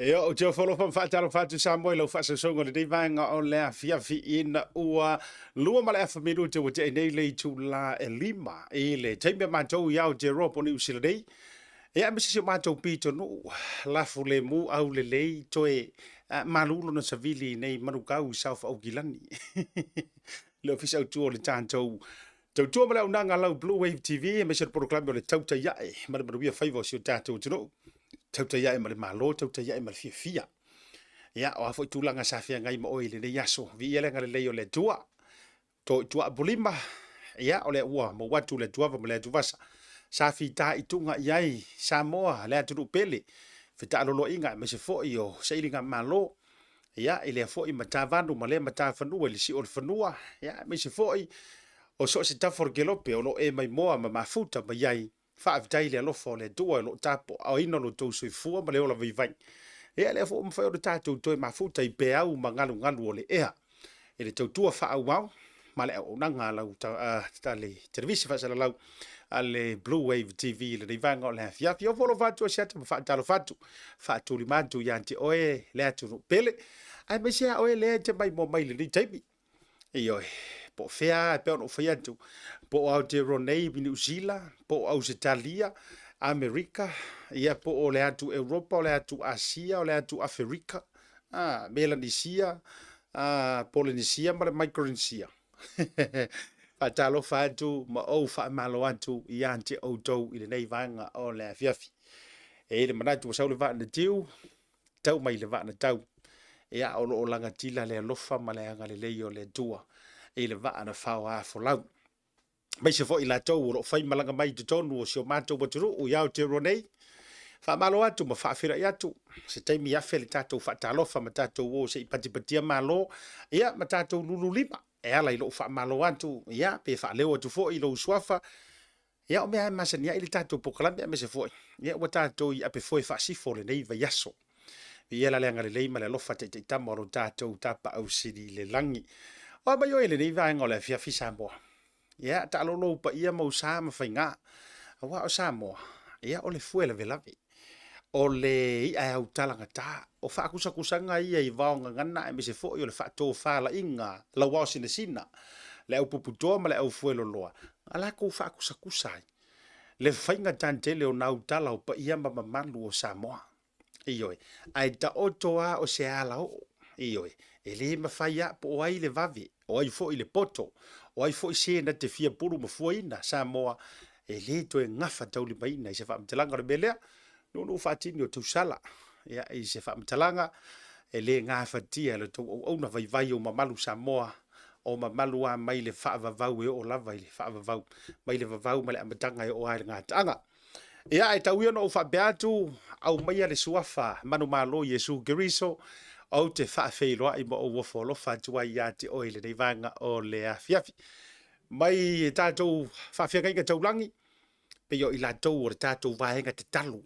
E ou te ofo alofa ma faatalofa atu Samoa i lau faasausauga o lenei vaega o le afiafi ina ua 2:30 minute ua tea nei le itula e 5 i le taimi a matou i Aotearoa po o Niu Sila nei. Ia aemaise si o matou pitonuu lafu lemu aulelei toe malu lona savili nei manukau i South Aukilani. Le ofisa autu o le tatou tautua ma le auaunaga a lau Blue Wave TV aemaise le polokalame o le Tautai Ae ma le Manuia Faiva o si o tatou atunuu. Tautai ae ma le Malo, tautai ae ma le fiafia. Ia, o a foi tulaga sa feagai ma oe i lenei aso, viia le agalelei o le Atua. To i tua apolima, ia, o lea ua maua atu le atuava ma le atuvasa. Sa fitaituga i ai Samoa, le atunuu pele, fetaaloloaiga aemaise foi o sailiga malo. Ia, i lea foi matavanu ma lea matafanua i le sio o le fanua, ia, aemaise foi o so o se tafa o le kelope o lo o e maimoa ma mafuta mai ai. Faafetai i le alofa o le Atua o lo o tapuaaoina lo outou soifua ma le ola vaivai. Ia, lea foi ua mafai ona tatou toe mafuta i peau ma galugalu o le ea i le tautua faaauau ma le auaunaga a lau le televise faasalalau a le Blue Wave TV i lenei vaega o le afiafi. Ofo alofa atu Asiata ma faatalofa atu, faatulima atu ia te oe le atunuu pele, aemaise a oe lea e te maimoa mai i lenei taimi. Ioe, po o fea e pei ona ou fai atu, po o Aotearoa nei i Niu Sila, po o Ausetalia, Amerika, ia po o le atu Europa, o le atu Asia, o le atu Aferika, a, Melanisia, a, Polenisia ma le Micronesia. Faatalofa atu ma ou faamalo atu ia te outou i lenei vaega o le afiafi. E i ai le manatu ua sau le vaa na tiu, tau mai le vaa na tau. Ia, o lo o lagatila le alofa ma le agalelei o le Atua i le vaa na faoa folau. Aemaise foi i latou o lo o faimalaga mai i totonu o si o matou atunuu i Aotearoa nei. Faamalo atu ma faafeiloai atu. Se taimi afe le tatou faatalofa ma tatou o se i patipatia malo, ia ma tatou lululima e ala i lou faamalo atu, ia pe faaleo atu foi i lou suafa. Ia, o mea lava e masani ai le tatou polokalame aemaise foi, ia ua tatou i apefoe faasifo o lenei vaiaso. Viia la le agalelei ma le alofa taitaitama o lo tatou Tapaau Sili i le lagi. O a mai oe i lenei vaega o le afiafi Samoa? Ia, taalolo ou paia ma ou sa ma faiga. Aua o Samoa, ia o le fue lavelave. O le i'a e autalagata. O faakusakusaga ia i vaogagana aemaise foi o le faatofalaiga lauao sinasina, le aupuputoa ma le aufueloloa, na latou faakusakusa ai le faiga tantele o nautala o paia ma mamalu o Samoa. Ioe, ae taoto a o se alaoo. Ioe, e le mafai a po o ai le vave, o ai foi le poto, o ai foi se na te fia pulu ma fuaina Samoa, e le toe gafataulimaina i se faamatalaga o le mea lea. Nuunuu faatini o tausala, ia, i se faamatalaga e le gafatia e le tou auauna vaivai o mamalu Samoa, o mamalu a mai le faavavau e oo lava i le faavavau, mai le vavau ma le amataga e oo lava i le gataaga. Ia, ae tau ia ona ou faapea atu, aumaia le suafa manumalo Iesu Keriso, Ou te faafeiloai ma ou ofo alofa atu ai ia te oe i lenei vaega o le afiafi. Mai e tatou faafeagaiga taulagi, pei o i latou o le tatou vaega tatalo,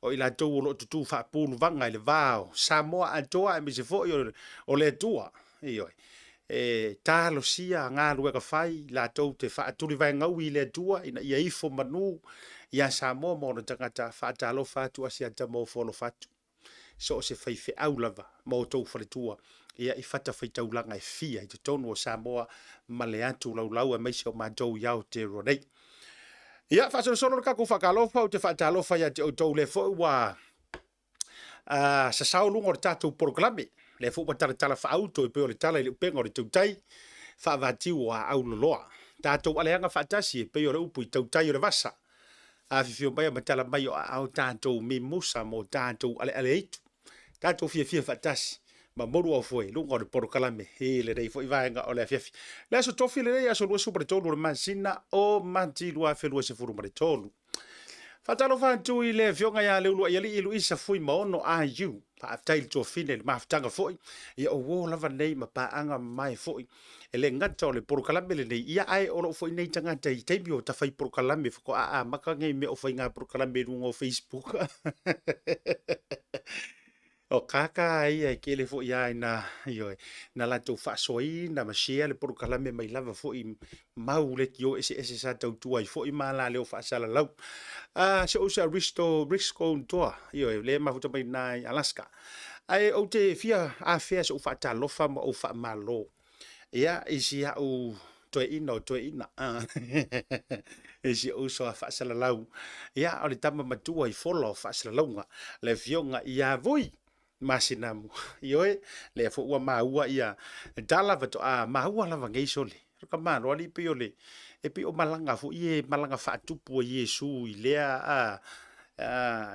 o i latou o lo o tutū faapuluvaga i le va o Samoa atoa aemaise foi o le Atua. Ioe. E talosia galuega fai latou te faatulivaegaui i le Atua ina ia ifo manu ia Samoa ma ona tagata. Faatalofa atu Asiata ma ofo alofa atu. So o se faifeau lava ma outou faletua ia i fatafaitaulaga e fia i totonu o Samoa ma le atu laulau aemaise o matou i Aotearoa nei. Ia, faasolosolo le tatou faatalofa, ou te faatalofa ia te outou lea foi ua sasao luga o le tatou polokalame, lea foi ua talatala faauto e pei o le tala i le upega o le tautai, faavatiu o aau loloa. Tatou aleaga faatasi e pei o le upu i tautai o le vasa. Afifio mai ma tala mai o aao tatou mimusa mo tatou alealeaitu. Tatou fiafia faatasi ma moru au foe luga o le polokalame i lenei foi vaega o le afiafi. Le aso tofi lenei, aso 23 o le masina o Mati 2023. Faatalofa atu i le afioga ia Leuluaialii Luisa Fuimaono IU. Faafetai i le tuafine i le mafutaga foi. Ia o uo lava nei ma paaga mamae foi. E le gata o le polokalame lenei, ia ae o lou foi nei tagata i taimi o tafai polokalame faatoa amata nei mea o faiga polokalame i luga o Facebook. O kaka ia e tele foi lava ina, ioe, na latou faasoaina ma share le polokalame mai lava foi mau leitio eseese sa tautua ai foi ma alaleo faasalalau. A, si ou uso ia Risto, Risco Ntoa, ioe, lea e mafuta mai i ina i Alaska. Ae ou te fia afea sou faatalofa ma ou faamalo ia i si au toeaina o toeaina, i si ou uso a faasalalau, ia o le tama matua i fola o faasalalauga, le afioga ia Vui Masinamu. Ioe, lea foi ua maua ia tala faatoa maua lava nei sole. O le tamaloa alii pei o le, e pei o malaga foi ia e malaga faatupu a Iesu i lea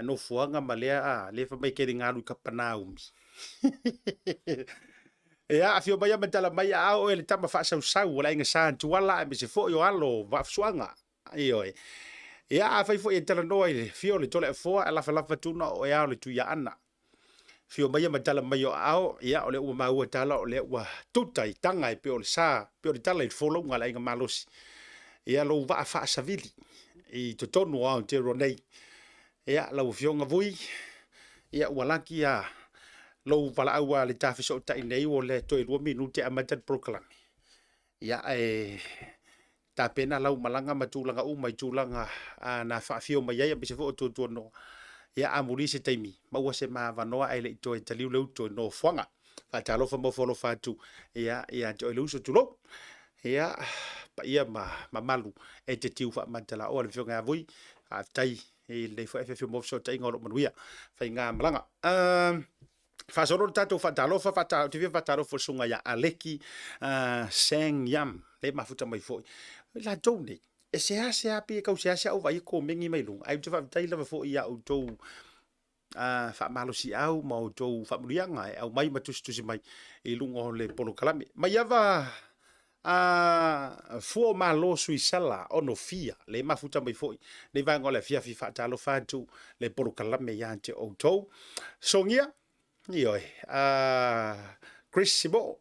nofoaga ma lea, lea fai mai e tele galu i Kapanaumi. Ia, afio mai ma tala mai aao oe le tama faasausau o le aiga Sa Tuala aemaise foi o alo o Vaafusuaga. Ioe. Ia, afai foi e talanoa i le afio o le Toleafoa, lafalafa tuna o oe lava o le Tuiaana. Afio mai ma tala mai o aao, ia, o lea ua maua tala o lea ua tuta i taga e pei o le sa, pei o le tala i le folauga a le aiga malosi. Ia, lou vaa faasavili i totonu o Aotearoa nei. Ia, lau Afioga Vui, ia, ua laki a lou valaau a le ta fesootai nei, ua le toe 2 minute amata le polokalame. Ia, ae tapena lau malaga ma tulaga uma i tulaga na faafio mai ai, aemaise foi o tuatuanoa. Ia, amuli se taimi, maua se ma avanoa ae le i toe taliu le uto i nofoaga. Faatalofa ma ofo alofa atu ia ia te oe le uso, tulou. Ia, paia ma mamalu e te tiu faamatalaoa le Afioga ia Vui. Faafetai i lenei foi afiafi mo fesootaiga o lo o manuia faigamalaga. Faasolo le tatou faatalofa, ou te fia faatalofa i le susuga ia Aleki Sang Yam, lea e mafuta mai foi. O i latou nei, e seasea pei e tau seasea ou vaai e komeni mai luga, ae ou te faafetai lava foi ia outou faamalosiau ma outou faamanuiaga e aumai ma tusitusi mai i luga o le polokalame. Maiava a fua o Malo Suisala ono fia, le mafuta mai foi nei vaega o le afiafi faatalofa atu le polokalame ia te outou. Sogia, ioe, a Chris Simo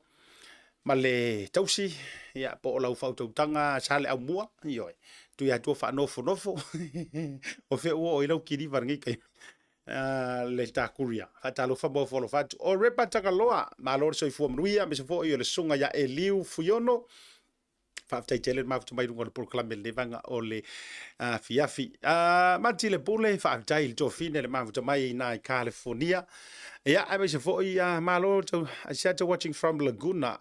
ma le tausi, ia, po o lau faautautaga Saleaaumua, ioe, Tuiatua faanofonofo, o fea ua oo i lau kiliva i lenei taimi, le Takuria. Faatalofa ma ofo alofa atu. O Repa Tagaloa, malo le soifua manuia, aemaise foi o le susuga ia Eliu Fuiono. Faafetai tele le mafuta mai luga o le polokalame i lenei vaega o le afiafi. Mati le Pule, faafetai i le tofine le mafuta mai i nai California. Ia, aemaise foi, malo, Asiata watching from Laguna.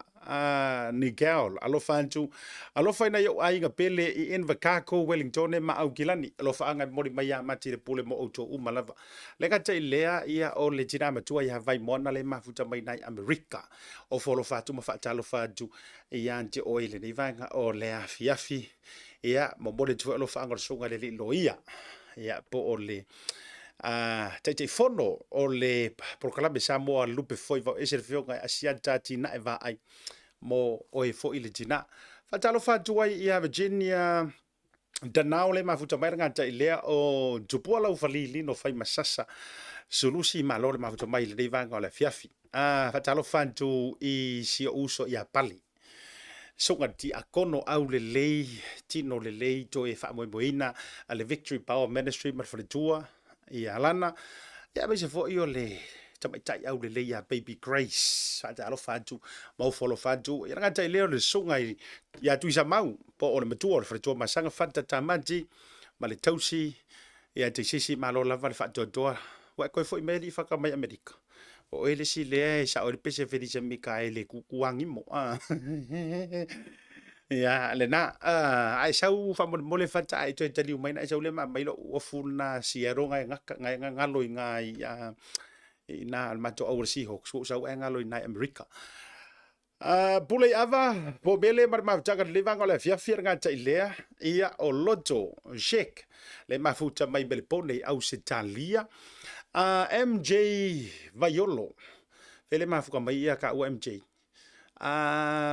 Nigel, alofa atu, alofa i nai ou aiga pele i Invercargill, Wellingtone ma Aukilani. Alofaaga e momoli mai ia Mati le Pule mo outou uma lava. Le gata i lea, ia o le tina matua ia Vaimoana le mafuta mai nai Amerika. Ofo alofa atu ma faatalofa atu ia te oe i lenei vaega o le afiafi. Ia, momoli atu foi alofaaga o le susuga i le alii loia. Ia, po o le Taitaifono o le polokalame Samoa Lupe Foi Vao Ese le Afioga i Asiata Atinae Vaai mo oe foi le tina. Faatalofa atu ai ia Virginia Danao le mafuta mai le gatai lea o Tupua Laufali Lino Faimasasa. Sulusi, malo le mafuta mai i lenei vaega o le afiafi. Faatalofa atu i si ou uso ia Pale. Susuga i le Tiakono aulelei, tino lelei, toe faamoemoeina a le Victory Power Ministry ma le faletua ia Alana, ia aemaise foi o le tamaitai aulelei ia Baby Grace. Faatalofa atu ma ofo alofa atu. Ia le gata i lea o le susuga ia Tuisamau, po o le matua o le faletua Masaga Fata Tamati ma le tausi ia Taisisi, malo lava le faatoatoa. Ua e toe foi mai alii faka mai Amerika. O oe le isi lea e sao ai le pese Felisa Mikaele kukuagimo. Ia, lena. A e sau faamolemole Fata a e toe taliu mai na e sau lea ma aumai lou uafu lena Seattle na e gata, na e galo i na i i na le matou auala Seahawks, ua ou sau ae galo i na i Amerika. Pule i ava, po mele ma le mafutaga lenei vaega o le afiafi e le gata i lea, ia o Loto Sheck le mafuta mai Melepone i Ausetalia. MJ Vaiolo, fe le mafuka mai ia ka ua MJ.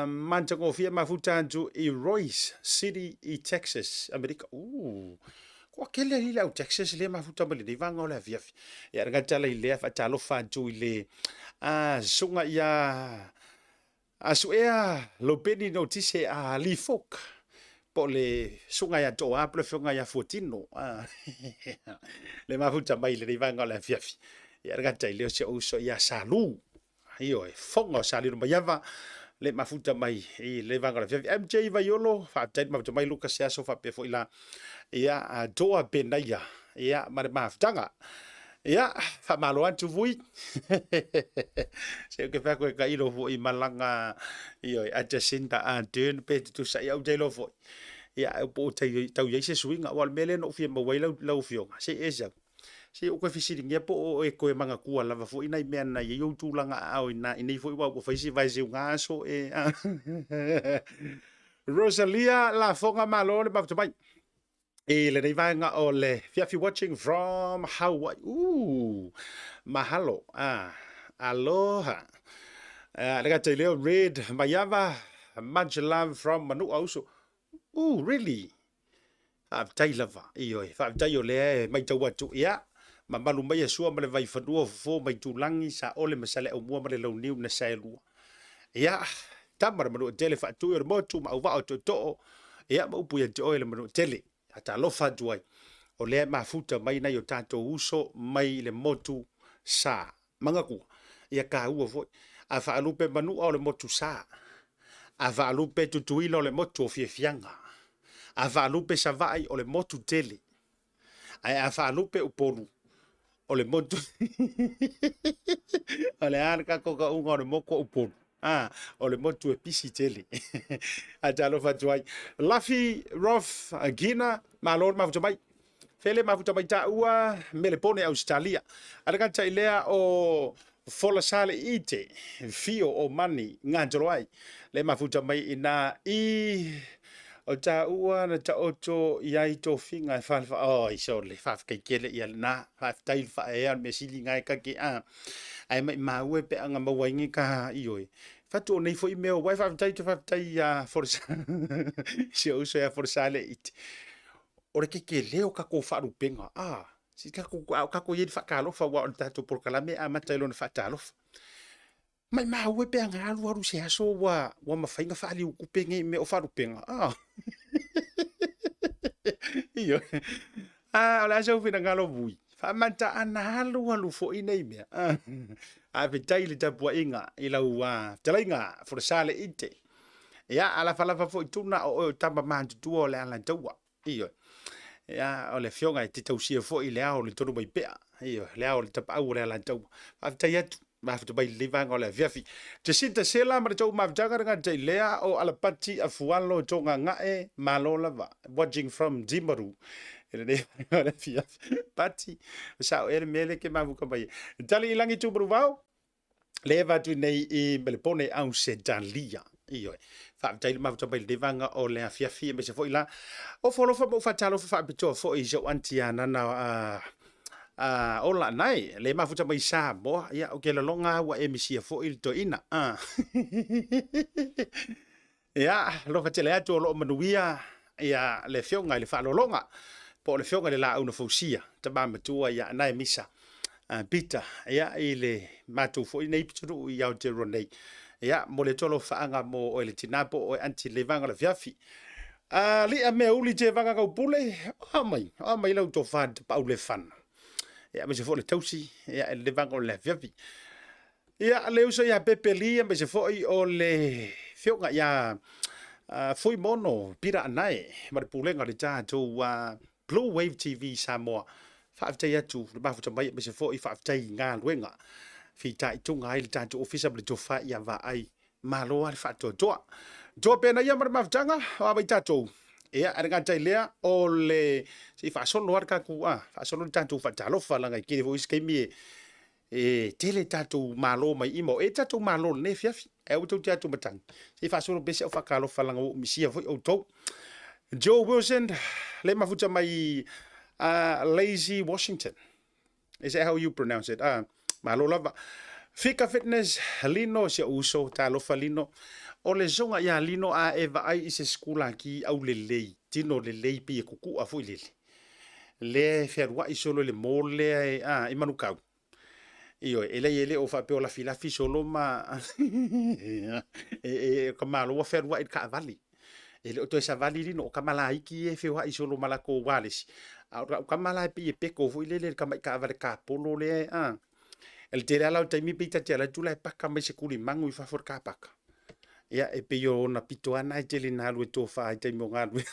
Matagofie mafuta atu i Royce City i Texas, Amerika. Kua kele ali le au Texas le mafuta mai lenei vaega o le afiafi. Ia le gata la i lea faatalofa atu i le susuga ia Asuea Lopeni Notise a Lee Fok, po o le susuga ia Toa po o le afioga ia Fuatino. Le mafuta mai i lenei vaega o le afiafi. Ia le gata i lea o si ou uso ia Salu. Ioe, fofoga o Salelomaiava, le mafuta mai i lenei vaega o le afiafi. MJ Vaiolo, faafetai le mafuta mai Lucas Seaso faapea foi la ia Toa Penaia, ia ma le mafutaga. Ia, faamalo atu Vui. Se ou te fai atu e tailo foi i malaga ioe, a Jacinda Ardern pe tutusa ia ou te iloa foi. Ia, ai po o tau i ai se suiga. Aua o le mea lea na ou fia maua ai lau afioga, se i e sau. Se i ou toe fesiligia po o e toe manatua lava foi nai mea na i ai ou tulaga aao i ina, i nei foi aua ua fai si vaeseuga aso e. Rosalia Lafoga, malo le mafuta mai i lenei vaega o le afiafi, watching from Hawaii. Ooh, mahalo. Aloha. Le gata i leo Red Maiava, much love from Manua Uso. Ooh, really? Faafetai lava. Ioe, faafetai o lea e matau atu. Ia, mamalu mai e Sua ma le Vaifanua, Fofo ma Itulagi, Saole ma Saleaaumua ma le Launiu na Saelua. Ia, tama le Manuatele faatui o le motu ma auvaa o tootoo, ia ma upu ia te oe le Manuatele. Faatalofa atu ai, o lea e mafuta mai nai o tatou uso mai i le motu sa. Manatua, ia taua foi, a faalupe Manua o le motu sa, a faalupe Tutuila o le motu o Fiafiaga, a faalupe Savaii o le motu tele, ae a faalupe Upolu o le motu o le a le tatou tauga o le motu o Upolu? A, o le motu e pisi tele. Faatalofa atu ai. Lafi Roth Gina, malo le mafuta mai. Fele mafuta mai taua Melepone Ausetalia. A le gata i lea o Folasale Ite, Fio o Mani Gatoloai, le mafuta mai ina i o taua na taoto i ai tofiga e fale oi sole faafetai tele ia lena faafetai le faaea o le mea sili na e kake a ae mai maua pe anga maua ai ni ka ioe fatu o nei foi mea o wai faafetai te faafetai ia Folasale si ou uso ia Folasale Ite o le tetele o tatou faalupega, a, si tatou, a o tatou i ai i le faatalofa, aua o le tatou polokalame e amata i lona faatalofa. Maimau e pe ana alu alu se aso ua, ua mafai ona faaliutupe nei mea o faalupega. A. Ioe. A, o le a sou finagalo Vui? Faamata ana alu alu foi nei mea. A, faafetai i le tapuaiga i lau fetalaiga Folasa Leite. Ia, a lafalafa foi tuna o oe o tama matutua o le Alataua. Ioe. Ia, o le afioga e te tausia foi i le ao o le Tonumaipea. Ioe, le ao o le tapaau o le Alataua. Faafetai atu, mafuta mai lenei vaega o le afiafi. Jacinta Sela ma le tou mafutaga le gata i lea o Alapati Afualo Togagae, malo lava. Watching from Timaru. I lenei vaega o le afiafi. Pati, o sao ea le mea lea e te mafuta mai ai. Tali i lagi Tumanuvao. Le e avatu nei i Melepone Ausetalia. Ioe. Faafetai le mafuta mai lenei vaega o le afiafi aemaise foi la ofo alofa ma ou faatalofa faapitoa foi i si ou aunty ia Nana Ola Nai, le mafuta mai Samoa. Ia, ou te lagona lava ua e misia foi le toeaina. Ia, alofa tele atu o lo o manuia ia le afioga i le faaaloaloga po o le afioga i le Laau na Fausia, tama matua ia Anae Misa. Peter, ia, i le matou foi nei pitonuu i Aotearoa nei. Ia, momoli atu alofaaga mo oe le tina po o oe aunty i lenei vaega o le afiafi. Lia mea uli te vaga kau pule, o mai, o mai lau tofa i le tapaau le fana. Ia, aemaise foi o le tausi, ia, i lenei vaega o le afiafi. Ia, le uso ia Pepe Lee, aemaise foi o le fioga ia Fuimono Pira Anae ma le pulega o le tatou Blue Wave TV Samoa. Faafetai atu le mafuta mai, aemaise foi faafetai i galuega fitaituga ai le tatou ofisa ma le tofa ia vaai. Malo lava le faatoatoa. Toa pea naia ma le mafutaga, o a mai tatou. Ia, ae le gata i lea, o le se i faasolo lava le tatou, faasolo le tatou faatalofa, leaga e tele foi isi taimi e tele tatou malo mai i ma e tatou malo i lenei afiafi. Ae aua tou te atu matagi, se i faasolo pea si au faatalofa leaga ua ou misia foi outou. Joe Wilson, le mafuta mai Lazy Washington. Is that how you pronounce it? Malo lava. Fika Fitness, Lino, si au uso, talofa Lino. O le soga ia Lino a e vaai i se sikulaki au lelei, tino lelei pei e kukua foi lele. Lea e fealuai solo i le mall lea e, i Manukau. Ioe, e leai e le o faapea o lafilafi solo ma e, ka malo ua fealuai i le taavale. E le o toe savali Lino, o tama laiti ia e feoai solo ma latou ualesi. A o lau tama la e pei e peko foi lele i le tamai taavale tapolo lea e, E le tele lava la o taimi pei ta te alu atu la e paka mai se tulimanu i fafo o le car park. Ia, e pei o ona pito lava na e tele ina alu e tofa i taimi o galuega.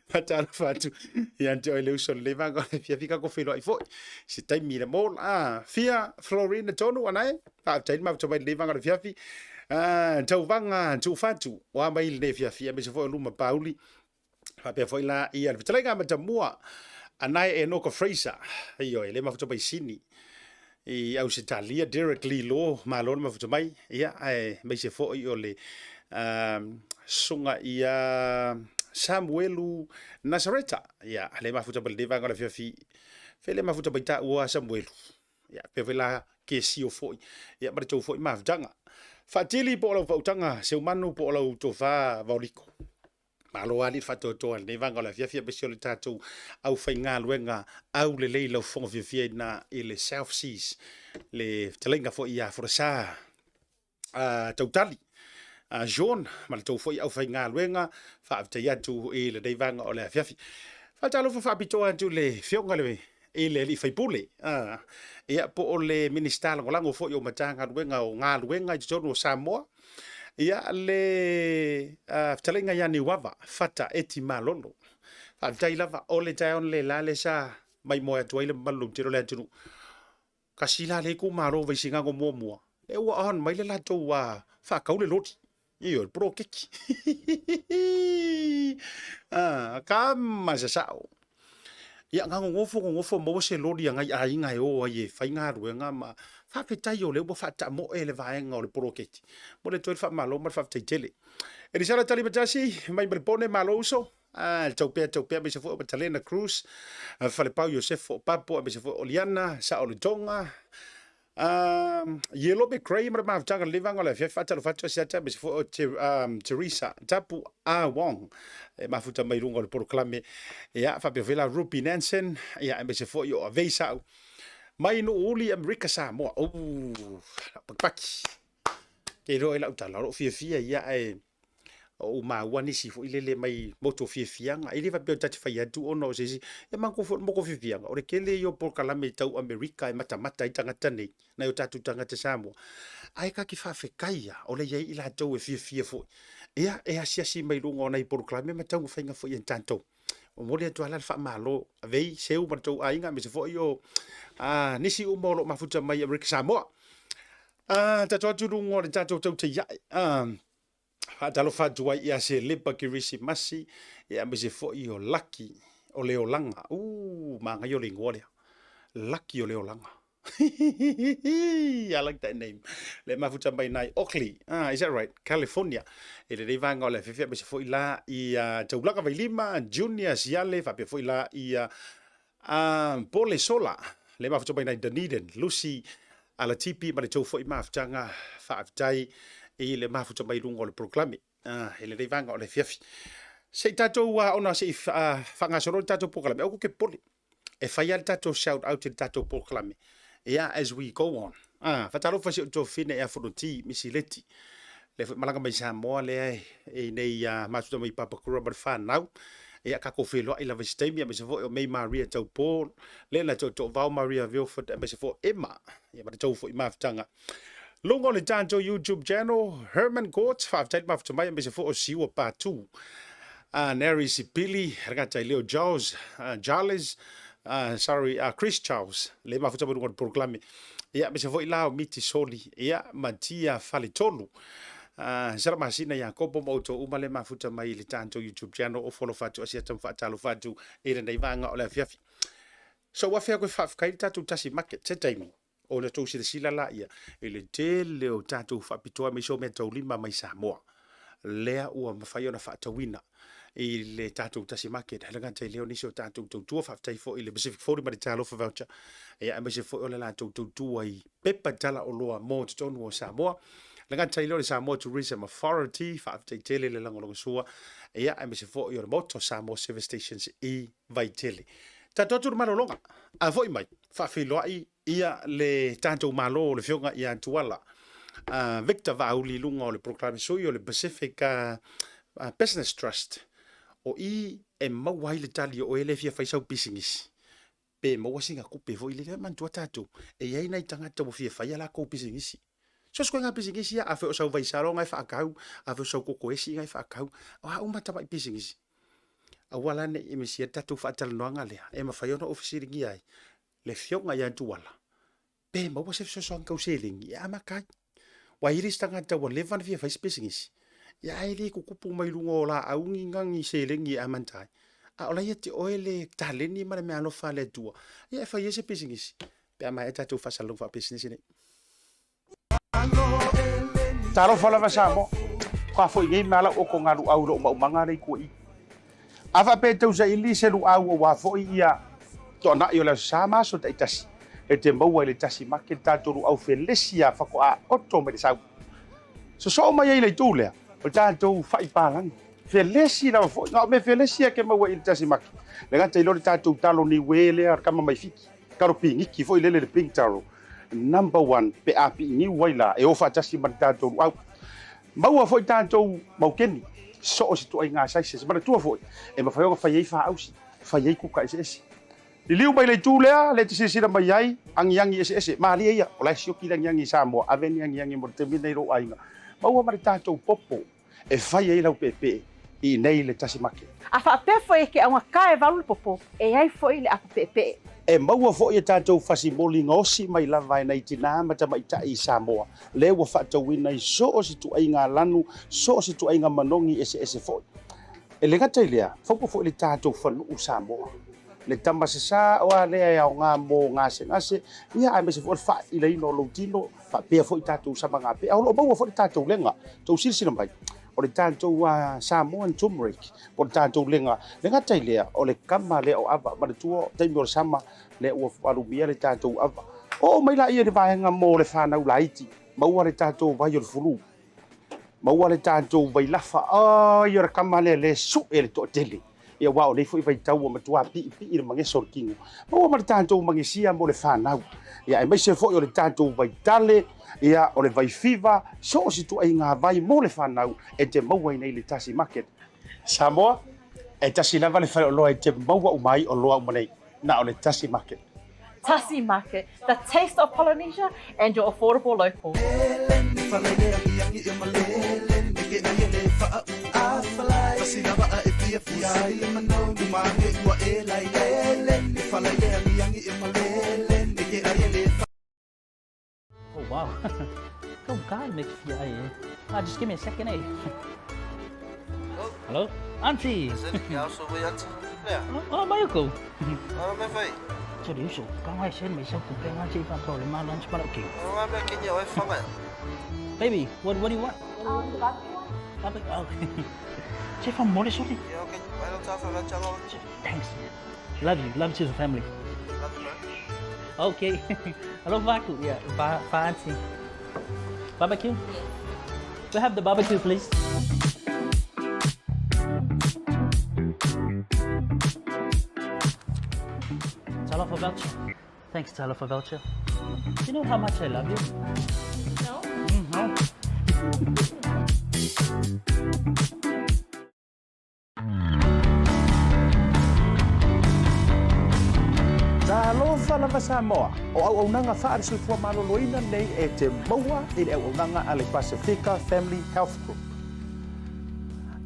Faatalofa atu ia te oe le uso lenei vaega o le afiafi tatou feiloai foi se taimi i le mall. Fia Florina Tonu anae, faafetai le mafuta mai lenei vaega o le afiafi. Tauvaga Tuufatu, o a mai lenei afiafi, aemaise foi o Luma Pauli. Faapea foi la ia le fetalaiga Matamua anae Enoka Fraser, ioe, le mafuta mai Sini i Ausetalia, Derek Lee Law, malo le mafuta mai, ia, aemaise foi o le susuga ia Samuelu Nasareta, ia, le mafuta mai lenei vaega o le afiafi, fe le mafuta mai taua Samuelu, ia, faapea foi la Kesio foi, ia, ma le tou foi mafutaga. Faatili po o lau fautaga Seumanu po o lau tofa Vaoliko. Malo lava alii faatoatoa i lenei vaega o le afiafi aemaise o le tatou aufaigaluega aulelei lau fofoga fiafia ina i le South Seas, le fetalaiga foi ia Folasa Tautali Jean ma le tou foi aufaigaluega. Faafetai atu i lenei vaega o le afiafi. Faatalofa faapitoa atu i le Afioga i le alii faipule, ia, po o le Minisita Lagolago foi o Matagaluega o Galuega i totonu o Samoa, ia, le fetalaiga ia Niuava Fata Eti Malolo. Faafetai lava, o le taeao analeila lea sa maimoa atu ai le mamalu lautele o le atunuu. Tasi la lea itumalo o Vaisigano muamua, lea ua on mai le latou faatau le loli. Ioe, le poloketi. Kama sasao. Ia, na nonofo nonofo maua se loli a nai aiga e o ai e fai galuega ma faafetai o lea ua faataamoe le vaega o le poloketi. Momoli atu ai le faamalo ma le faafetai tele. Elisala Talimatasi, mai Malepone, malo uso. Le taupea taupea aemaise foi o Matalena Cruz, Falepau Iosefo Papo, aemaise foi o Liana Saolotoga, Yellow McRae ma le mafutaga lenei vaega o le afiafi. Faatalofa atu Asiata aemaise foi o Teresa Tapu A Wong e mafuta mai luga o le polokalame. Ia, faapea foi la Ruby Nansen, ia, aemaise foi o Avei Sa'u mai Nuuuli, Amerika Samoa. Lau pakipaki. Ke iloa ai lau tala, o lou fiafia ia ae o ou maua nisi foi lele mai moto fiafiaga. E le faapea ta te fai atu ona o se isi, e manatua foi o le moto fiafiaga, o le tele ia o polokalame tau Amerika e matamata ai tagata nei, nai o tatou tagata Samoa. Ae ta te faafetai lava o lea e i ai i latou e fiafia foi, ia, e asiasi mai luga o nai polokalame ma taumafaiga foi a tatou. Momoli atu lava la le faamalo, avei, seu ma le tou aiga, aemaise foi o nisi uma o lo o mafuta mai Amerika Samoa. Tatou atu i luga o le tatou tautaiae. Faatalofa atu ai ia Selepa Kerisimasi, ia aemaise foi o Laki o le Olaga. Manaia o le igoa lea. Laki o le Olaga. I like that name. Le mafuta mai nai Oakley. Is that right? California. E lenei vaega o le afiafi aemaise foi la i Taulaga Vailima, Junior Siale, faapea foi la i Pole Sola, le mafuta mai nai Dunedin, Lucy Alatipi ma le tou foi mafutaga. Faafetai i le mafuta mai luga o le polokalame i lenei vaega o le afiafi. Se i tatou ona se i faagasolo le tatou polokalame, aua tou te popole, e fai lava le tatou shout out i le tatou polokalame. Ia, as we go on. Ah, faatalofa i si ou tuafafine ia Fonoti Misileti. Lea foi malaga mai Samoa lea e nei ia mafuta mai Papakura ma le whanau. Ia kako wheloai lava i se taimi, aemaise foi o May Maria Taupo, lea na tootoo Maria Vilford, aemaise foi Emma, ia ma le tou foi mafutaga. Luga o le tatou YouTube channel, Herman Court, faafetai le mafuta mai, aemaise foi o Siua Patu. Nary Sipili, ragata i Leo Giles, Charles, sorry, Chris Charles, le mafuta mai luga o le polokalame. Ia, aemaise foi la o Miti Soli, ia, ma Tia Faletolu. Sala masina Iakopo ma outou uma le mafuta mai i le tatou YouTube channel o follow fatu asiata ma faatalofa atu i lenei vaega o le afiafi. So ua afea koe faafetai le tatou tasi market se taimi ona tou silasila laia i le tele o tatou faapitoa aemaise o meataulima mai Samoa lea ua mafai ona faatauina i le tatou tasi market. E le gata i lea o nisi o tatou tautua, faafetai foi i le Pacific 40 ma le Talofa Voucher, ia aemaise foi o le latou tautua i pepa tala oloa mo totonu o Samoa. Le gata i lea o le Samoa Tourism Authority, faafetai tele le lagolagosua, ia aemaise foi o le Moto Samoa Service Stations i Vaitele. Tatou atu le malologa, a foi mai, faafeiloai ia le tatou Malo o le Afioga ia Tuala Victor Vaauli i luga o le polokalame sui o le Pacific Business Trust. O i e maua ai le tali o oe lea e fia fai sau pisinisi, pe maua sina tupe foi lele. Manatua tatou, e i ai nai tagata ua fia fai a latou pisinisi. So o se ituaiga pisinisi ia, afai o sau vaisalo na e faatau, afai o sau kokoesi na e faatau, o a uma tamai pisinisi. Aua la ne i misia le tatou faatalanoaga lea, e mafai ona ou fesiligia ai le afioga ia Tuala, pe maua se fesoasoani tau seleni e amata ai. Ua i ai le isi tagata ua leva ona fia fai se pisinisi, ia ae le tutupu mai luga o laau ni ni seleni e amata ai. A o la ia te oe le taleni ma le meaalofa a le Atua, ia e fai ai se pisinisi, pe a maea tatou faasalalauga faapisinisi nei. Talofa lava Samoa. Ka foi nei mea lau oko ngā luau i lou maumaga lea i tua i. A faapea e tausaili se luau aua foi ia toanai o le aso Sa ma aso taitasi, e te maua i le tasi make le tatou luau felesi a faatoa oto mai le sau. Sosoo mai ai le itu lea, o le tatou fai palagi. Felesi lava foi, na o mea felesi a ke maua i le tasi make. Le gata i lo le tatou talo niue lea o le kama mai Fiti, talo piniki foi lele le pink taro. Number one pe a piiniu ai la e o faatasi ma le tatou luau. Maua foi tatou maukeni, so o se ituaiga sizes. Manatua foi, e mafai ona fai ai faausi, fai ai kuka eseese. Liliu mai le itu lea, lea e te silasila mai ai, agiagi eseese. Malie ia, o la e sioki le agiagi i Samoa, ave ni agiagi mo le taimi lenei i lou aiga. Maua ma le tatou popo e fai ai lau peepee i inei le tasi make. A faapea foi e ke augata e valu le popo, e i ai foi le apo peepee. E maua foi e tatou fasimoli gaosi mai lava e nai tinā ma tamaitai i Samoa, lea ua faatauina i so o se ituaiga lanu, so o se ituaiga manogi eseese foi. E le gata i lea, faupa foi le tatou fanuu Samoa, le tama sasā oa lea e aoga mo gasegase, ia aemaise foi o le faailaina o lou tino, faapea foi tatou samagapea. A o lo o maua foi le tatou lega, tou silasila mai, o le tatou Samoan turmeric, po o le tatou lega. Le gata i lea, o le kama lea o ava, manatua taimi o le sama, lea ua alumia le tatou ava. Oo mai laia i le vaega mo le fanau laiti, maua le tatou vai o le fulu, maua le tatou vailafa, ai o le kama lea le sue le toatele. Ia aua o nei foi vaitau ua matua piipii le mageso o le tino. Maua ma le tatou magesia mo le fanau. Ia aemaise foi o le tatou vaitale, ia o le vaifiva, so o se ituaiga vai mo le fanau e te maua i nei le tasi market. Samoa, e tasi lava le faleoloa e te maua uma ai oloa uma nei, na o le tasi market. Tasi Market, the taste of Polynesia and your affordable local. Oh wow. Kau kai make fia ai eh. Ah, just give me a second eh. Hello? Auntie. Oh, mai ko. Baby, what do you want? The barbecue one. Barbecue. Oh. Chef, I'm more sorry. Thanks. Love you. Love to the family. Okay. Hello, Vaku. Yeah, va, va auntie. Barbecue? We have the barbecue, please. Talofa voucher. Thanks, Talofa Voucher. Do you know how much I love you? No. No. Talofa lava Samoa, o auaunaga faale-soifua maloloina nei e te maua i le auaunaga a le Pasefika Family Health Group.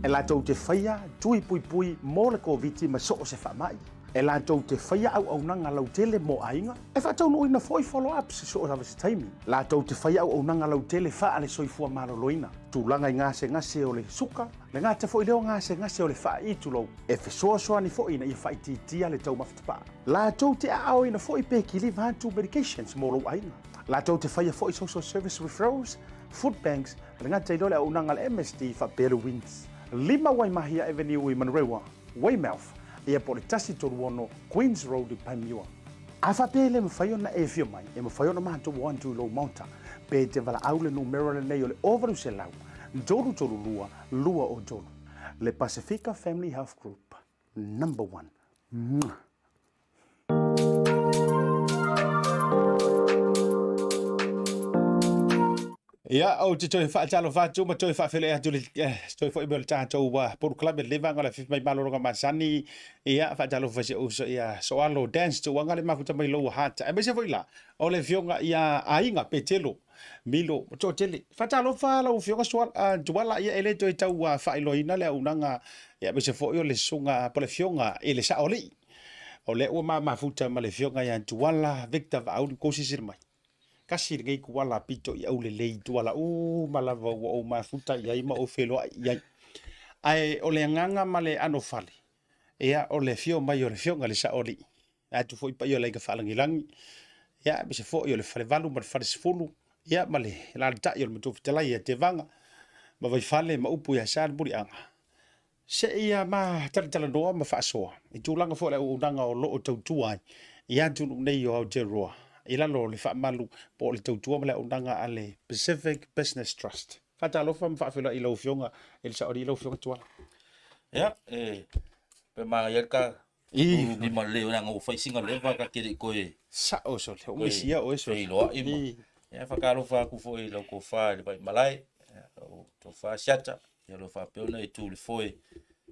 E latou te faia tui puipui mo le Koviti ma so o se faamai. E latou te faia auaunaga lautele mo aiga, e faataunuuina foi follow-ups i so o lava se taimi. Latou te faia auaunaga lautele faale-soifua maloloina, tulaga i gasegase o le suka, le gata foi lea o gasegase o le faai'i tulou, e fesoasoani foi ina ia faaitiitia le taumafa tapaa. Latou te aaoina foi pe kiliva atu medications mo lou aiga. Latou te faia foi social service referrals, food banks, le gata i lea o le auaunaga a le MSD faapea le WINZ. 5 Waimahia Avenue i Manurewa, Weymouth, ia po o le 136 Queens Road i Panmure. A faapea e le mafai ona e afio mai, e mafai ona matou o atu i lou maota, pe te valaau le numera lenei o le 0800 332 203. Le Pasifika Family Health Group, number one. Mwah! Ia, ou te toe faatalofa atu ma toe faafeiloai atu le toe foi mai o le tatou polokalame le vaega o le afiafi mai malologa masani. Ia, faatalofa i si ou uso ia Soalo Dance Tuuaga le mafuta mai lou hata. Aemaise foi la o le afioga ia Aiga Petelo Milo Toatele. Faatalofa lau afioga Tuala, ia e le toe tau faailoaina le auaunaga, ia aemaise foi o le susuga po o le afioga i le Saoalii. O lea ua ma mafuta ma le afioga ia Tuala Victor Vaauli, kou silasila mai. Tasi lenei tuala pito i aulelei, tuala uma lava ua ou mafuta i ai ma ou feiloai i ai. Ae o le agaga ma le anofale, ia o le afio mai o le afioga i le Saoalii, atu foi paia o le Aiga Faalagilagi, ia aemaise foi o le Falevalu ma le Falesefulu, ia ma le alaalatai o le Matua Fetalai ia Tevaga, ma Vaifale ma upu ia Salemuliaga. Seia ma talatalanoa ma faasoa i tulaga foi o le auaunaga o lo o tautua ai i atunuu nei o Aotearoa i lalo o le faamalu po o le tautua ma le auaunaga a le Pacific Business Trust. Faatalofa ma faafeiloai i lau Afioga i le Saoalii, lau Afioga Tuala. Ia, e pe manaia le ta lima lelei leaga ua fai sina leva ta te le i toe Sao sole, ua misia oe sole. Feiloai ma. Ia, faatalofa atu foi i lau tofa i le Vaimalae, lau tofa Siata, ia o lo o faapea ona e tu i le foe,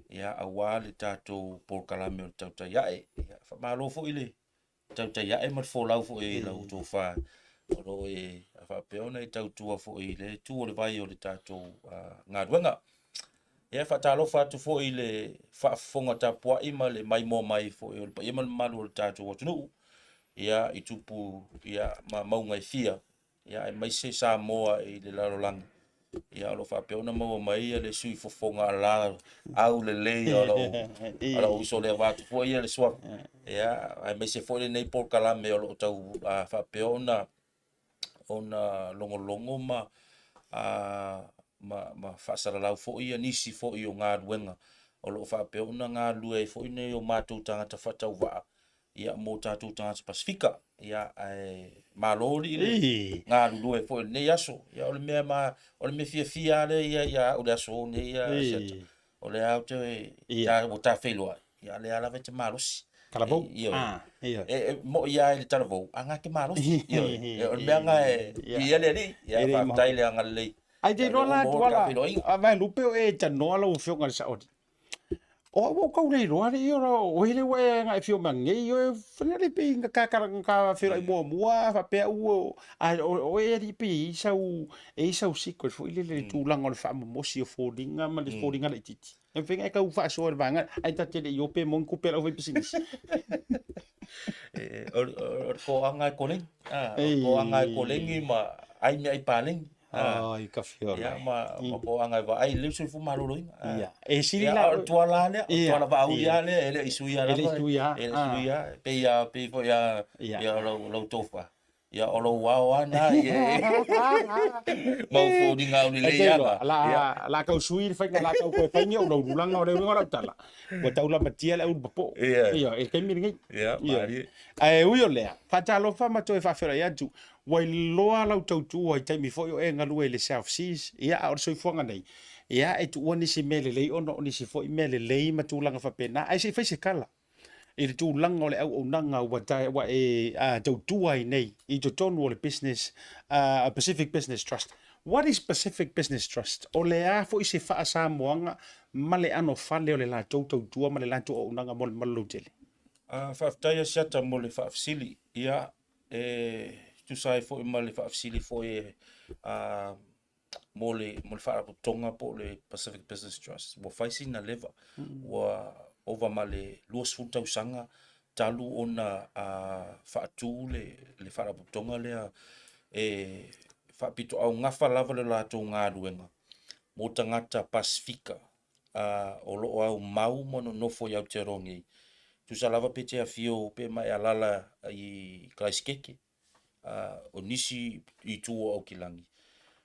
ia, aua le tatou polokalame o le Tautai Ae. Ia, faamalo foi le tautai ae ma le folau foi i lau tofa o lo o e faapea ona e tautua foi i le itu o le vai o le tatou galuega. Ia, faatalofa atu foi i le faafofoga tapuai ma le maimoa mai foi o le paia ma le mamalu o le tatou atunuu, ia, i tupu ia, ma mauga e fia, ia, aemaise Samoa i le lalolagi. Ia, o lo o faapea ona maua mai ia le sui fofoga la aulelei o lou uso lea vaeatu foi ia le suafa. Ia, aemaise foi lenei polokalame o lo o tau faapea ona ona logologo ma ma faasalalau foi ia nisi foi o galuega o lo o faapea ona galulue ai foi nei o matou tagata faatauvaa ia mo tatou tagata Pasefika. Ia ae malo alii le galulue foi i lenei aso. Ia o le mea ma o le mea fiafia lava lea ia ia au le aso nei ia Siata. O lea ou te ta ua ta feiloai, ia lea lava e te malosi. Talavou. Ioe. E moi lava i le talavou, a na te malosi. Ioe. O le mea na e viia le Alii. Ia faafetai le agalelei. Ai te iloa la Tuala, a Vaelupe o e tanoa lau Afioga i le Saoli. O au ua ou tau le iloa alii ona o oe lea ua e agai afio mai nei oe fai le pei na ta na ta feiloai muamua faapea au a o oe alii pei e i ai sau e i ai sau secret foi lele i le tulaga o le faamomosi o foliga ma le foliga laitiiti. E mafai ona e tau faasoa i le vaega ae ta te le i o pe moni tupe a le aufaipisinisi. O le toaga e koleni, o le toaga e koleni ma ai meaai paleni. Ai, ka fiola. Ia, ma ma toaga e vaai lelei le soifua maloloina. Ia, e sili la. O le tuala lea, o le tuala vaauli lava lea, e le i suia lava. E le i suia. E le i suia. E pei lava, pei foi lava, ia o lau tofa. Ia, o lou ao lava lena, ma ou foliga aulelei lava. O le a tau sui le faiga, o le a tau toe fai ni ou laululaga, o le uiga o lau tala, ua tau lamatia le aulupapoo. Ia, i le taimi lenei. Ia, malie. Ae ui o lea, faatalofa ma toe faafeiloai atu, ua iloa lau tautua i taimi foi o e galue i le South Seas, ia, a o le soifuaga nei, ia, e tuua nisi mea lelei ona o nisi foi mea lelei ma tulaga faapena, ae se i fai se tala. i le tulaga o le auaunaga ua ta, ua e tautua ai nei i totonu o le business, Pacific Business Trust. What is Pacific Business Trust? O le a foi se faa-Samoaga ma le anofale o le latou tautua ma le latou auaunaga mo le mamalu lautele? Faafetai Asiata mo le faafesili. Ia, e tusa ai foi ma le faafesili foi e mo le, mo le faalapotopotoga po o le Pacific Business Trust, ua fai sina leva, ua ova ma le 20 tausaga talu ona faatu le, le faalapotopotoga lea e faapitoaugafa lava le latou galuega mo tagata Pasefika o lo o aumau ma nonofo i Aotearoa nei. Tusa lava pe te afio pe ma e alaala i Karaisikeike, o nisi i itu o Aukilani,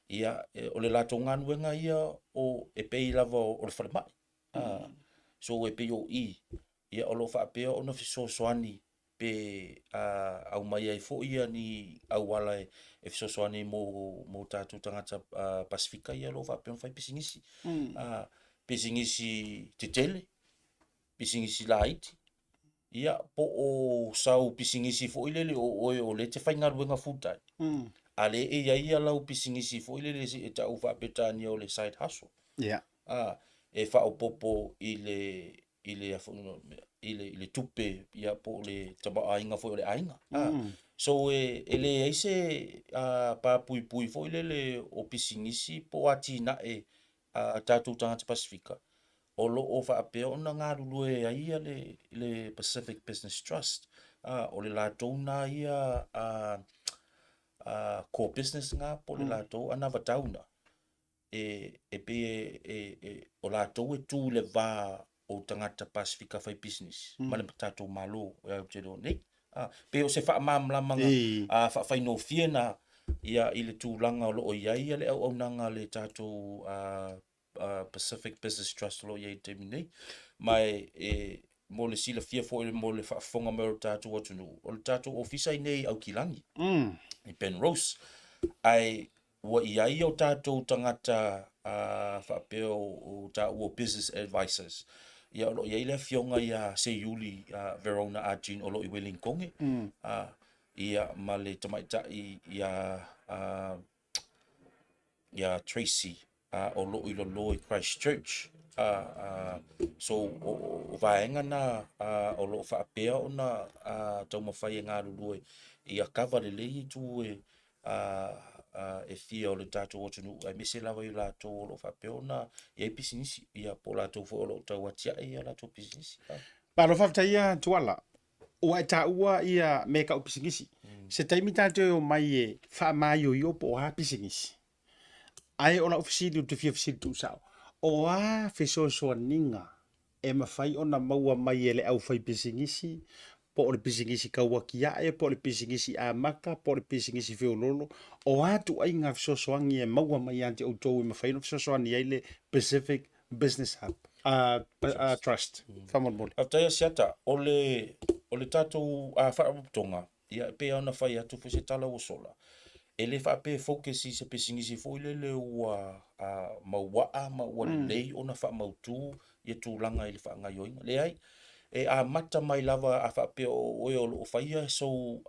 ia, o le latou galuega ia o, e pei lava o le falemai. So e pei o i, ia o lo o faapea ona fesoasoani pe aumai ai foi ia ni auala e fesoasoani mo, mo tatou tagata Pasefika ia o lo o faapea ona fai pisinisi. Pisinisi tetele, pisinisi laiti, Ia, po o sau pisinisi foi lele o oe o lea e te faigaluega full time, a lea e i ai ia lau pisinisi foi lele e tau faa-Peretania o le side hustle. Ia. A, e faaopoopo i le, i le, i le, i le tupe, ia, po o le tamaoaiga foi o le aiga. A, so e, e leai se papuipui foi lele o pisinisi po o atinae a tatou tagata Pasefika, o lo o faapea ona galulue ai ia le, le Pacific Business Trust. O le latou na ia core business na po o le latou anavatau na, e, e pei e, e, e, o latou e tu i le va o tagata Pasefika fai pisinisi ma le tatou Malo o Aotearoa nei. Pei o se faamalamalamaga faafaigofie na ia i le tulaga o lo o i ai le auaunaga a le tatou Pacific Business Trust o lo o i ai i le taimi nei. Ma e mo le silafia foi mo le faafofoga mai o le tatou atunuu, o le tatou ofisa i nei i Aukilani, i Penrose. Ae ua i ai o tatou tagata faapea o taua business advisors, ia o lo o i ai le afioga ia Seiuli Verona Argene o lo o i Wellingtone, ia ma le tamaitai ia ia Tracy o lo o i lalo i Christchurch. So o vaega na o lo o faapea ona taumafai e galulue ia kava lelei itu e e fia o le tatou atunuu aemaise lava i latou o lo o faapea ona i ai pisinisi, ia po o latou foi o lo o tau atiae i a latou pisinisi. Malo faafetai ia Tuala. Ua e taua ia mea tau pisinisi. Se taimi tatou e omai e faamaioio po o a pisinisi. Ae o lau fesili ou te fia fesili tuusao, o a fesoasoaniga e mafai ona maua mai e le aufaipisinisi, po o le pisinisi tauatiae, po o le pisinisi amata, po o le pisinisi feoloolo, o a ituaiga fesoasoani e maua mai ia te outou e mafai ona fesoasoani ai le Pacific Business Hub Trust? Faamolemole. Faafetai Asiata. O le, o le tatou faalapotopotoga, Ia, e pei lava ona fai atu foi se tala ua sola, e le faapea e focus i se pisinisi foi lele ua mauaa ma ua lelei ona faamautu ia tulaga i le faagaoioiga. Leai, e amata mai lava a faapea o oe o lo o faia sou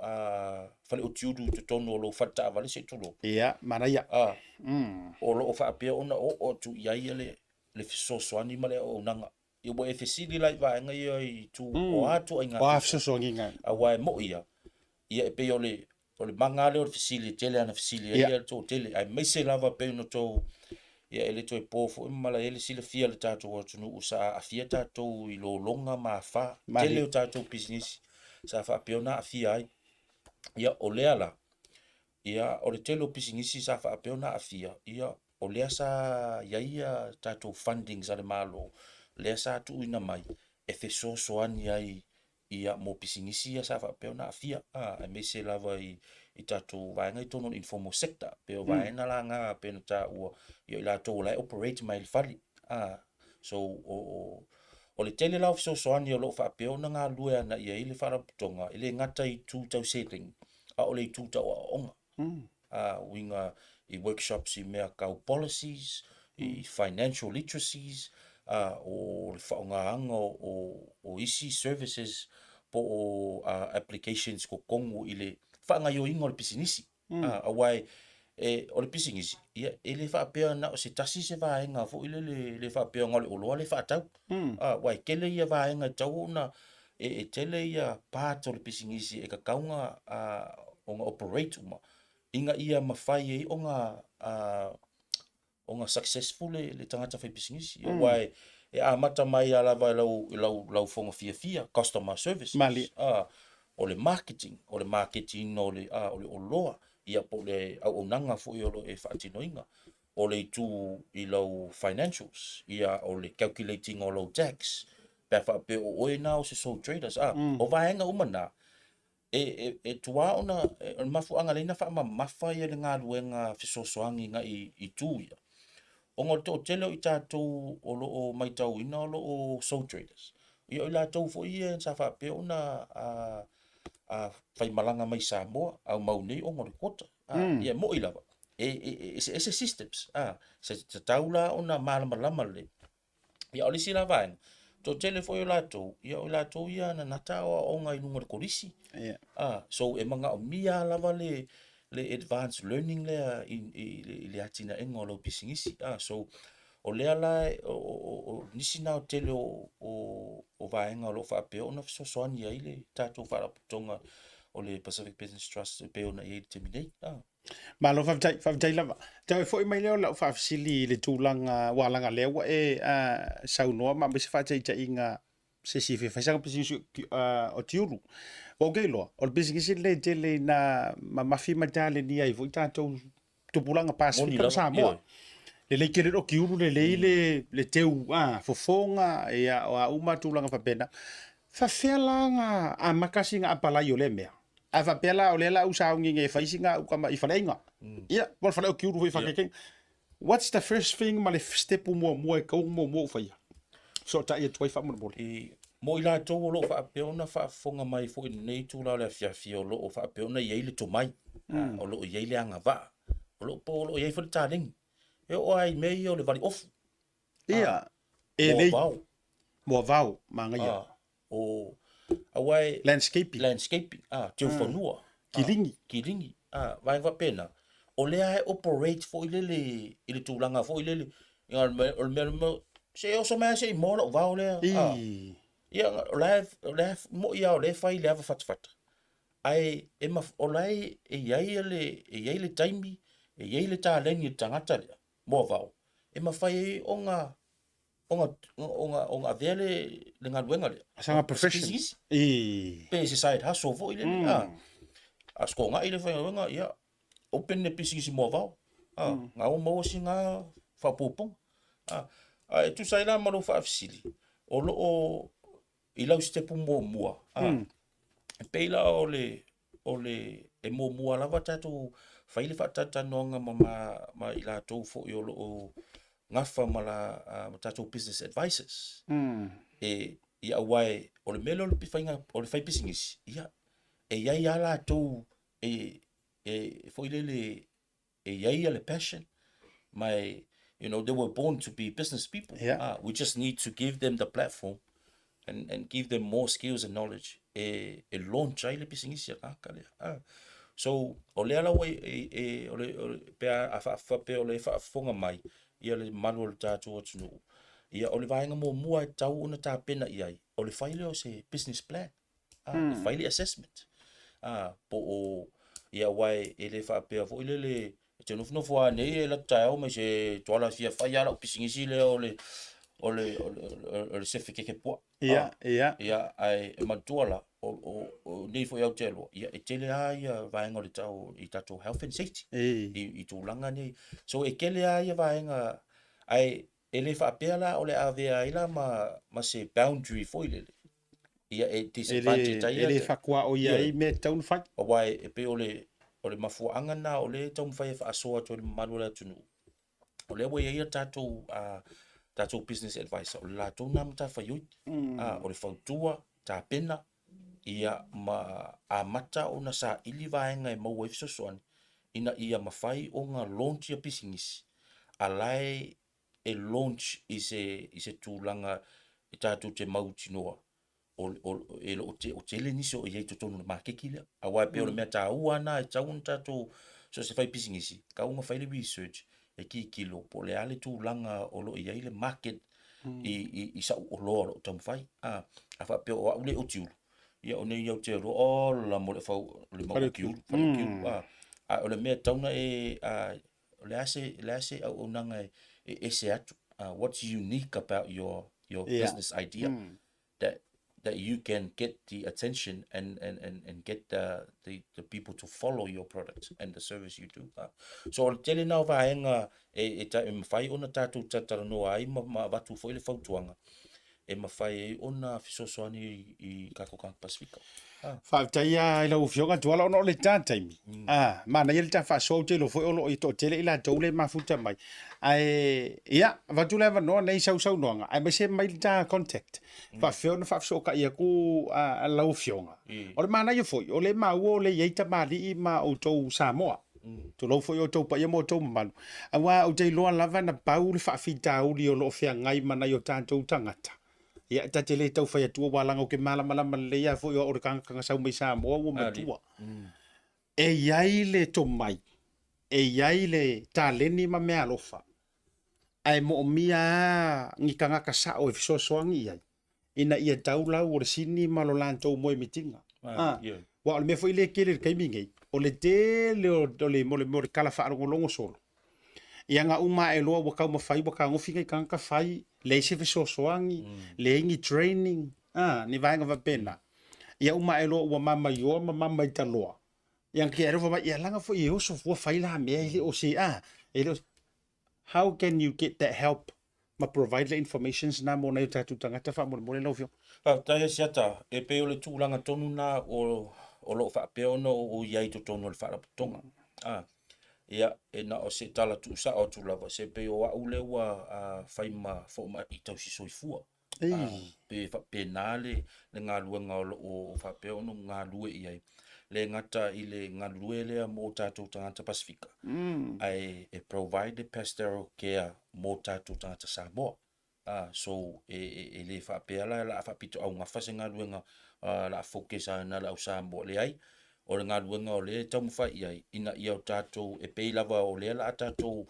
faleutiulu i totonu o lou fale taavale se i tulou. Ia, manaia. O lo o faapea ona oo atu i ai le fesoasoani ma le auaunaga. Ia ua e fesili la i vaega ia i itu o a ituaiga O a fesoasoaniga. Aua e moi ia, ia e pei o le o le maga lea o le fesili e tele ana fesili ai ia le toatele, aemaise lava pei ona tou ia e le toe po foi ma malaia le silafia e le tatou atunuu sa aafia tatou i lologa ma afa. Tele o tatou pisinisi sa faapea ona aafia ai. Ia o lea la, ia o le tele o pisinisi sa faapea ona aafia, ia o lea sa i ai ia tatou fundings a le Malo lea sa tuuina mai e fesoasoani ai ia mo pisinisi ia sa faapea ona aafia, aemaise lava i i tatou vaega i totonu o le informal sector, pei o vaega la na pei ona taua, ia o i latou o la e operate mai le fale. So, o le tele la o fesoasoani o lo o faapea ona galulue agai i ai le Faalapotopotoga, e le gata i itu tau seleni, a o le itu tau aoaoga. Uiga i workshops i mea tau policies, i financial literacies, o le faaaogaina o isi services po o applications totonu i le faagaoioiga o le pisinisi. Aua e o le pisinisi, ia, e le faapea na o se tasi se vaega foi lele, le faapea na o le oloa le faatau. Aua e tele ia vaega e tatau ona e tele ia part o le pisinisi e tatau ona operate uma ina ia mafai ai ona ona successful le tagata faipisinisi. Aua e amata mai lava lava i lau fono fiafia, customer services. Malie. O le marketing, o le maketiina o le oloa, ia po o le auaunaga foi o lo o e faatinoina. O le itu i lau financials, ia o le calculate ina o lau tax, pe a faapea o oe na o se sole traders. O vaega uma na, e tuā ona, o le mafuaaga lea na faamamafa ia le galuega fesoasoani agai i itu ia, ona o le toatele o i tatou o lo o matauina o lo o sole traders. Ia o i latou foi ia sa faapea ona faimalaga mai Samoa, aumau nei ona o le quota. Ia moi lava, e eseese systems. Se tatau la ona malamalama lelei. Ia o le isi la vaega, toatele foi o latou, ia o latou ia na nata aoaoga i luga o le kolisi. So e manaomia lava le advanced learning lea i le atinaega o lau pisinisi. So o lea la o nisi na o tele o vaega o lo o faapea ona fesoasoani ai le tatou faalapotopotoga o le Pacific Business Trust e pei ona i ai i le taimi nei. Malo faafetai, faafetai lava. Tau e foi mai lea o lau faafesili i le tulaga ua laga lea ua e saunoa ma aumai se faataitaiga se isi e fia fai sana pisinisi o tiulu. Ua ou te iloa, o le pisinisi lenei e tele ina mamafi ma talenia ai foi tatou tupulaga Pasefika ma Samoa. Lelei tele le tiulu, lelei le teu fofoga, ia, o a uma tulaga faapena. Faafefea la ona amata sina apalai o lea mea? A faapea la o lea la u sauni nei e fai sina au tama i faleaiga. Ia, po o le fale o tiulu foi faakekega. What's the first thing ma le step muamua e tatau ona muamua ou faia? Fesootai atu ai faamolemole. Mo i latou o lo o faapea ona faafofoga mai foi i lenei itula o le afiafi o lo o faapea ona i ai le tomai, o lo o i ai le agavaa, o lo o po o lo o i ai foi le taleni. E oo lava i mea ia o le vali ofu. Ia, e lei. Moavao. Moavao, manaia. O, aua e... Landscaping. Landscaping, teufanua. Kiligi. Kiligi, vaega faapena. O lea e operate foi lele i le tulaga foi lele, o le mea, se oso mai lava se i moa lou vao lea. Ia, o la e moni lava o lea e fai le ava fatafata, ae o la e i ai le taimi, e i ai le taleni o le tagata lea, moavao, e mafai ai ona avea le galuega lea. Sana profession. Pe se side hustle foi lele. A sikogai le faigaluega, ia, open le pisinisi moavao. Ga ua maua sina faaopoopoga. Ae tusa ai la ma lou faafesili, o lo o i lau sitepu muamua, e pei la o le e muamua lava tatou fai le faatalatalanoaga ma i latou foi o lo o gafa ma la tatou business advisors. E ia aua o le mea lea o le fai pisinisi, ia, e i ai lava latou e foi lele e i ai le passion, ma you know, they were born to be business people. We just need to give them the platform and give them more skills and knowledge e launch ai le pisinisi a tagata lea. So, o lea la ua o le, pe a faapea o le faafofoga mai ia le mamalu o le tatou atunuu, ia o le vaega muamua e tatau ona tapena i ai, o le fai lea o se business plan. E fai le assessment. Po o, ia aua e le faapea foi lele, e te nofonofo lava nei e alu atu taeao mai se tuala fia fai lava lau pisinisi lea o le sefe keke puaa. Ia, ia. Ia, ae e manatua la, o nei foi Aotearoa, ia e tele lava ia vaega o le tau i tatou health and safety. I tulaga nei. So e tele lava ia vaega, ae e le faapea la o le a avea ai la ma se boundary foi lele. Ia e disadvantage ai E le fatuaoia ai mea e tatau ona fai. Aua e pei o le mafuaaga lena o lea e taumafai e faasoa atu ai le mamalu o le atunuu. O lea ua i ai a tatou business advisor, o le latou lena matafaioi. O le fautua, tapena, ia ma amata ona saili vaega e maua ai fesoasoani ina ia mafai ona launch ia pisinisi, a la e launch i se tulaga e tatou te mautinoa. o, o, e lo o tele nisi o i ai totonu o le makeki lea. Aua e pei o le mea taua lena e tatau ona tatou, so o se faipisinisi, tatau ona fai le research e tilotilo po o le a le tulaga o lo o i ai le market i sau oloa o lo o taumafai. A, a faapea o au le otiulu, ia o nei au te aloa, ola mo le fau, le mau otiulu, fale otiulu. A, a o le mea e tatau ona e, a, o le a se, le a se auaunaga e, e ese atu. What's unique about your business idea that you can get the attention and get the people to follow your product and the service you do. So o le tele na o vaega e mafai ona tatou talatalanoa ai ma avatu foi le fautuaga e mafai ai ona fesoasoani i tatou tagata Pasifika. Ah. Faafetai lava i lau Afioga Tuala ona o le ta taimi. Ah, manaia le ta faasoa ou te iloa foi o lo o toatele i latou le mafuta mai. Ae, ia, avatu le avanoa nei i sau saunoaga, aemaise mai le ta contact. Faafefea ona faafesootai atu lau Afioga. O le manaia foi, o lea e maua o lea e i ai tamalii ma outou Samoa. Tulou foi outou paia ma outou mamalu. Aua ou te iloa lava na pau le faafitauli o lo o feagai ma nai o tatou tagata. Ia, ta te le tau fai atua aua leaga ou te malamalama lelei lava foi o au o le tagata na sau mai Samoa ua matua. E i ai le tomai, e i ai le taleni ma meaalofa, ae moomia lava ni tagata sao e fesoasoani i ai, ina ia tau lau o le sini ma lo latou moemitiga. Ah, aua o le mea foi lea e tele i le taimi nei, o le tele o le, mo le, mo le tala faalogologo solo, ia na uma ae loa ua taumafai ua tagofi nai tagata fai, leai se fesoasoani, leai ni training, ah, ni vaega faapena. Ia uma ae loa ua mamaioa ma mamaitaloa, ia na te alofa mai, ia leaga foi e oso fua fai la mea e le o se, ah, e le o se, how can you get that help ma provide le informations na mo nai o tatou tagata faamolemole lau Afioga? Faafetai Asiata, e pei o le tulaga tonu na o, o lo o faapea ona ou i ai i totonu o le Faalapotopotoga. Ah, ia, e na o se tala tuusao atu lava, se pei o au lea ua fai ma fomai tausi soifua. Pe faapena le galuega o lo o faapea ona galue i ai. Le gata i le galulue lea mo tatou tagata Pasifika, ae e provide le pastoral care mo tatou tagata Samoa. So e le faapea la o le a faapitoaugafa se galuega o le a focus lava na o le au Samoa. Leai, o le galuega o lea e taumafai i ai, ina ia o tatou, e pei lava o lea o le a tatou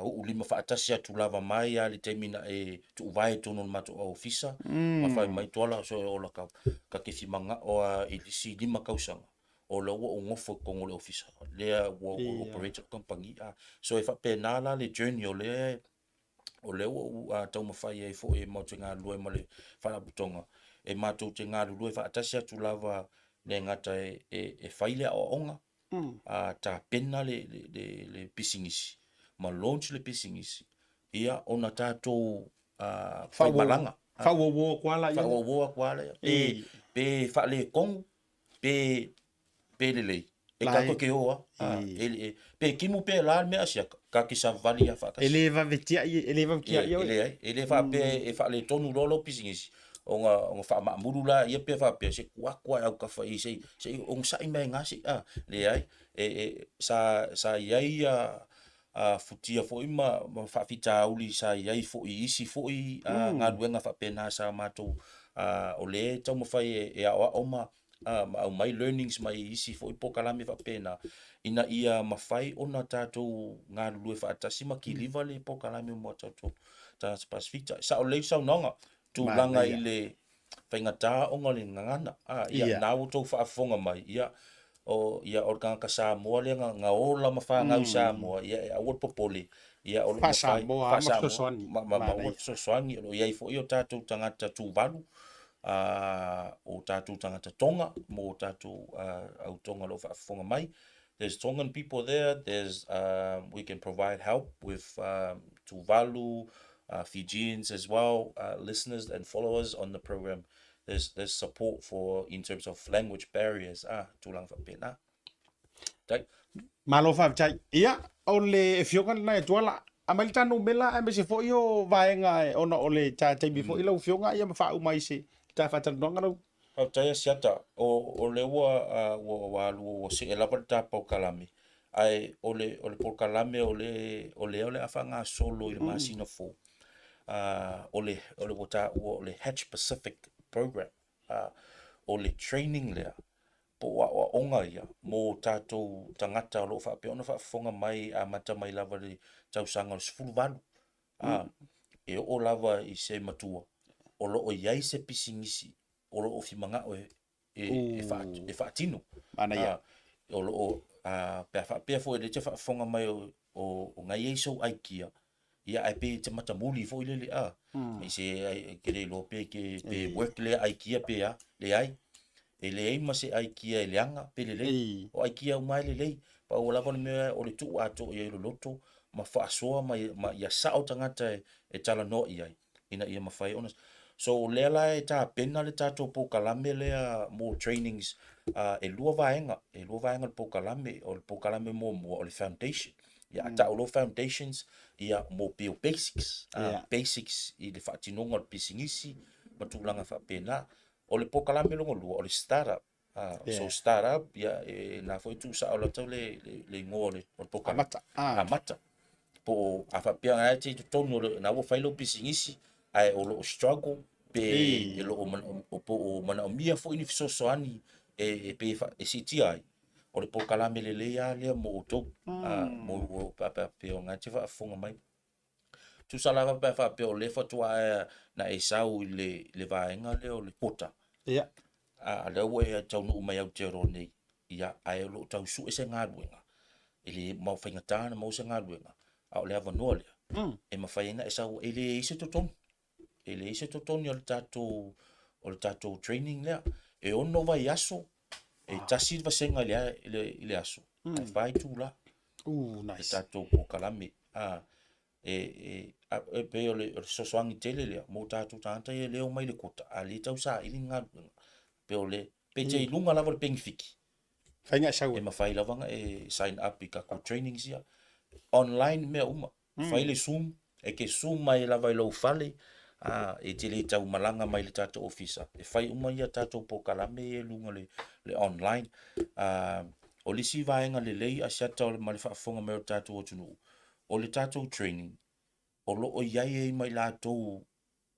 uu lima faatasi atu lava mai lava i le taimi na e tuuvae i totonu o le matou ofisa, ma fai mai, Tuala, so e ola ka, ka te fimagao lava i le isi 5 tausaga, o la ua ou nofo i totonu o le ofisa, lea ua operate lau kamupani. So e faapena la le journey o lea o lea ua ou taumafai ai foi e matou te galulue ma le Faalapotopotoga, e matou te galulue faatasi atu lava, le gata e fai le aoaoga, tapena le pisinisi ma launch le pisinisi, ia ona tatou faimalaga. Faauauo atu lava lea. Faauauo atu lava lea. Pe faaletonu, pe pe lelei, e tatou te o lava. Pe timu pe la le mea a siaka, ta te savali lava faatasi. E le vave tiai, e le vave tiai oe. E leai, e le faapea e faaletonu loa lou pisinisi, ona faamaamulu laia pe faapea, se tuu atu lava e autafa i i se i onosai mai ai se i, a, leai. Sa i ai futia foi ma faafitauli sa i ai foi i isi foi galuega faapena sa matou, o lea e taumafai e aoao ma ma aumai learnings mai isi foi polokalame faapena, ina ia mafai ona tatou galulue faatasi ma kiliva le polokalame mo tatou tagata Pasifika. E sao lelei le saunoaga, tulaga i le faigata ona o le gagana. Ia, na ua outou faafofoga mai, ia, o, ia, o le tagata Samoa lea na ola ma fanau i Samoa, ia, e aua le popole, ia, o lo o mafai, Faa-Samoa lava ma fesoasoani. Ma maua le fesoasoani. O lo o i ai foi o tatou tagata Tuvalu, o tatou tagata Tonga, mo tatou au Tonga o lo o faafofoga mai. There's Tongan people there, there's, we can provide help with Tuvalu, Fijians as well, listeners and followers on the program. There's support for in terms of language barriers, tulaga faapena. Tai. Malo faafetai. Ia, o le afioga lena e Tuala. Aumai le ta numera aemaise foi o vaega ona o le ta taimi foi lau afioga ia ma faauma ai se ta faatalanoaga lau. Faafetai Asiata, o lea ua ua alu ua see lava le ta polokalame, ae o le o le polokalame o le o lea o le a faagasolo i le masina fou, o le o le ua taua o le Hatch Pacific Program. A, o le training lea, po o aoaoga ia mo tatou tagata o lo o faapea ona faafofoga mai e amata mai lava i le tausaga o le 18, a, e oo lava i se matua o lo o i ai se pisinisi o lo o fimana'o e, e, e, e faatino. Manaia. A, o lo o, a, pe a faapea foi o lea e te faafofoga mai o, o, o na e i ai sou aikia, ia ae pei e te matamuli foi lele, a, i se, ai, ke le iloa pe ke, pe work lea aikia pe a, leai. E leai ma se aikia e leaga pe lelei. Ei. O aikia uma e lelei. Pau lava o le mea o le tuu atoa i ai loloto ma faasoa ma, ma ia sao tagata e, e talanoa i ai ina ia mafai ona. So o lea la e tapena le tatou polokalame lea mo trainings, e lua vaega, e lua vaega o le polokalame. O le polokalame muamua o le foundation. Ia a tau loa foundations, ia mo pei o basics, basics i le faatinoga o le pisinisi ma tulaga faapena. O le polokalame lona lua o le startup. So startup, ia e na foi tuusao lau tau le, le, le igoa o le, o le polokalame. Amata. Ah. Amata. Po o, a faapea na e te i totonu o le, na ua fai lou pisinisi, ae o lo o struggle, pe Ei. e lo o manao, o po o manaomia foi ni fesoasoani e, e pei e, fa, e siitia ai. O le polokalame lelei lava lea mo outou, mo o, pe a faapea o na e te faafofoga mai. Tusa lava pe a faapea o lea faatoa na e sau i le, le vaega lea o le quota. Ia. A lea ua e taunuu mai Aotearoa nei, ia, ae o lo o tau sue se galuega. E le mau faigata ona maua se galuega, a o le avanoa lea, e mafai ai ona e sau, e leai se totogi. E leai se totogi o le tatou, o le tatou training lea. E ono vaiaso, e tasi le vasega i le, i le, i le aso, ae fa itula. Nice. Le tatou polokalame. A, e, e, a, e pei o le, o le fesoasoani tele lea mo tatou tagata ia e le omai i le quota, a le tau saili ni galuega. Pei o le, pe te i luga lava o le penifiki. Faiga e sau E mafai lava ona e sign up i tatou trainings ia. Online mea uma. Fai le Zoom, e te Zoom mai lava i lou fale, a, e te le tau malaga mai i le tatou ofisa. E fai uma ia tatou polokalame ia i luga o le, le online. A, o le isi vaega lelei Asiata ma le faafofoga mai o le tatou atunuu, o le tatou training, o lo o i ai ai ma i latou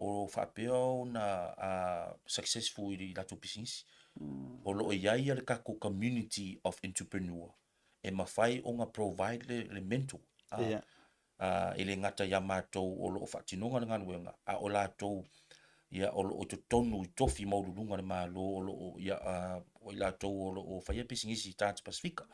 o faapea ona successful i latou pisinisi. O lo o i ai le tatou community of entrepreneur e mafai ona provide le, le mentor. Yeah. E le gata iā matou o lo o faatinoga le galuega, a o latou ia o lo o i totonu i tofi maualuluga o le Malo o lo o ia o i latou o lo o faia pisinisi i tagata Pasefika.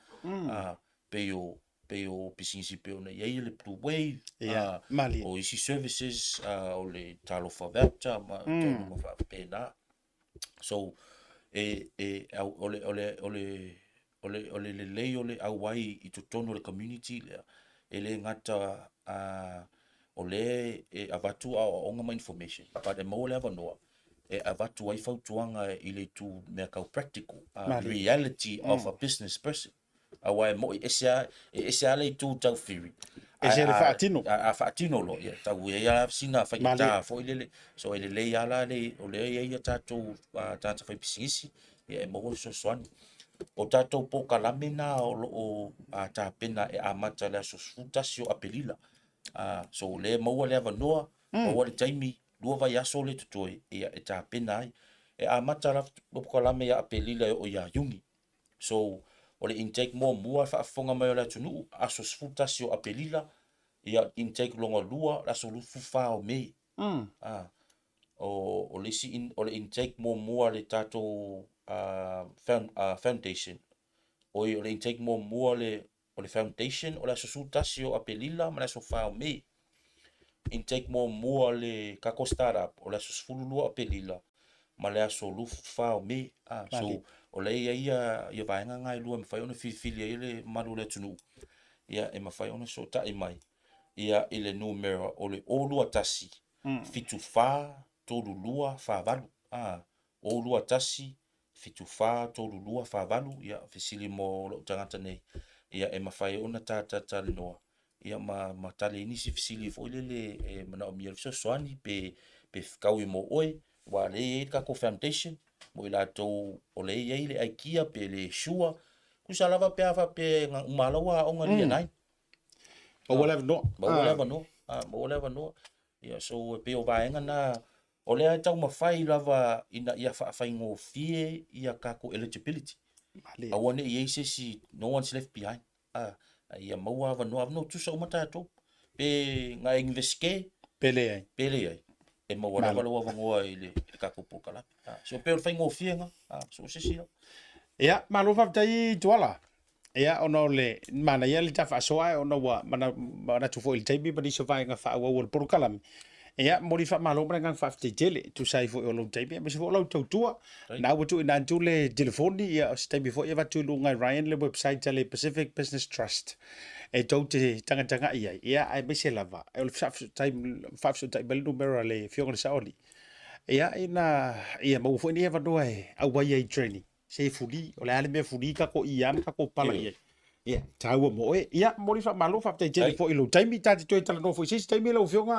Pei o pei o pisinisi pei ona i ai le Blue Wave, Ia, malie. o isi services, o le Talofa Voucher ma taunuuga faapena. So, e, e, au, o le, o le, o le, o le, o le lelei o le auai i totonu o le community lea, e le gata o lea e avatu aoaoga ma information, but e maua le avanoa e avatu ai fautuaga i le itu mea tau practical, reality of a business person. Aua e mo'i ese a, e ese a le itu tau theory. Ese le faatino. A, a faatino loa, ia, tau i ai lava sina faigata foi lele. So e lelei lava la le, o lea e i ai a tatou tagata faipisinisi, ia e maua le fesoasoani. O tatou polokalame na o lo o tapena e amata i le aso 11 o Aperila. So o lea e maua le avanoa, maua le taimi, lua vaiaso lea e totoe, ia e tapena ai. E amata la polokalame ia Aperila e oo ia Iuni. So, o le intake muamua e faafofoga mai o le atunuu, aso 11 o Aperila, ia intake lona lua, le aso 24 o Me. O, o le isi in, o le intake muamua le tatou foundation. Oi, o le intake muamua le, o le foundation o le aso 11 o Aperila ma le aso 4 o Me. Intake muamua le tatou startup o le aso 12 o Aperila ma le aso 24 o Me. So, o lea e i ai ia, ia vaega na e lua e mafai ona filifili ai le mamalu o le atunuu, ia e mafai ona fesootai mai ia i le numera o le 021 74 32 48. 021 74 32 48, ia fesili mo lou tagata nei, ia e mafai ona ta talatalanoa ia ma, ma tali ai nisi fesili foi lele e manaomia le fesoasoani pe, pe fekaui mo oe, aua o lea e i ai le tatou foundation mo i latou o lea e i ai le aikia pe le sure, tusa lava pe a faapea na uma lava lau aoga i le Year 9. Maua le avanoa. Maua le avanoa, maua le avanoa. Ia, so e pei o vaega na. O lea e taumafai lava ina ia faafaigofie ia tatou eligibility. Aua ne i i ai se isi, no one's left behind. A, a ia maua avanoa, avanoa tutusa uma tatou. Pe na e Iunivesite. Pe leai. Pe leai. E maua lava lou avanoa i le, i le tatou polokalame. A, so pei o le faigofie na, a, so o se isi lava. Ia, malo faafetai Tuala. Ia, ona o le manaia le ta faasoa ae ona ua manatu foi i le taimi ma nisi o vaega faaauau o le polokalame. Ia, momoli faamalo ma le agaga faafetai tele, e tusa ai foi o lou taimi aemaise foi o lau tautua. Na ua tuuina atu le telefoni, ia, o se taimi foi avatu i luga e Ryan le website a le Pacific Business Trust e tou te tagatagai ai, ia, aemaise lava, o le faafesootai mai le numera a le Afioga i le Saoalii, ia, ina ia maua foi nei avanoa e auai ai i training. Se fuli, o le a le mea fuli tatou ia ma tatou pala i ai. Ia, taua mo oe. Ia, momoli faamalo, faafetai tele foi i lou taimi. Ta te toe talanoa foi i se isi taimi lau Afioga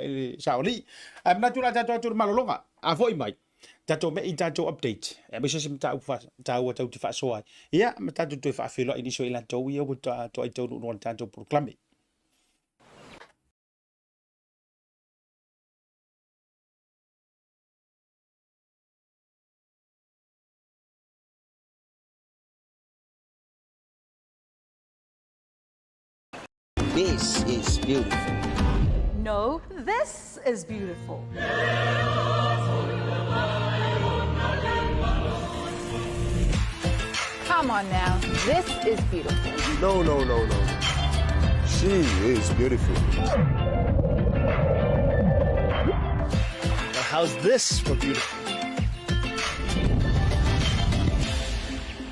i le Saoalii. Ae manatu o le a tatou atu i le malologa. A foi mai, tatou me'i i tatou update, aemaise se mataupu taua tatou te faasoa ai. Ia, ma tatou toe faafeiloai i nisi o i latou ia ua toai taunuu i le tatou polokalame. This is beautiful. No, this is beautiful. Come on now, this is beautiful. No, no, no, no. She is beautiful. Now, how's this for beautiful?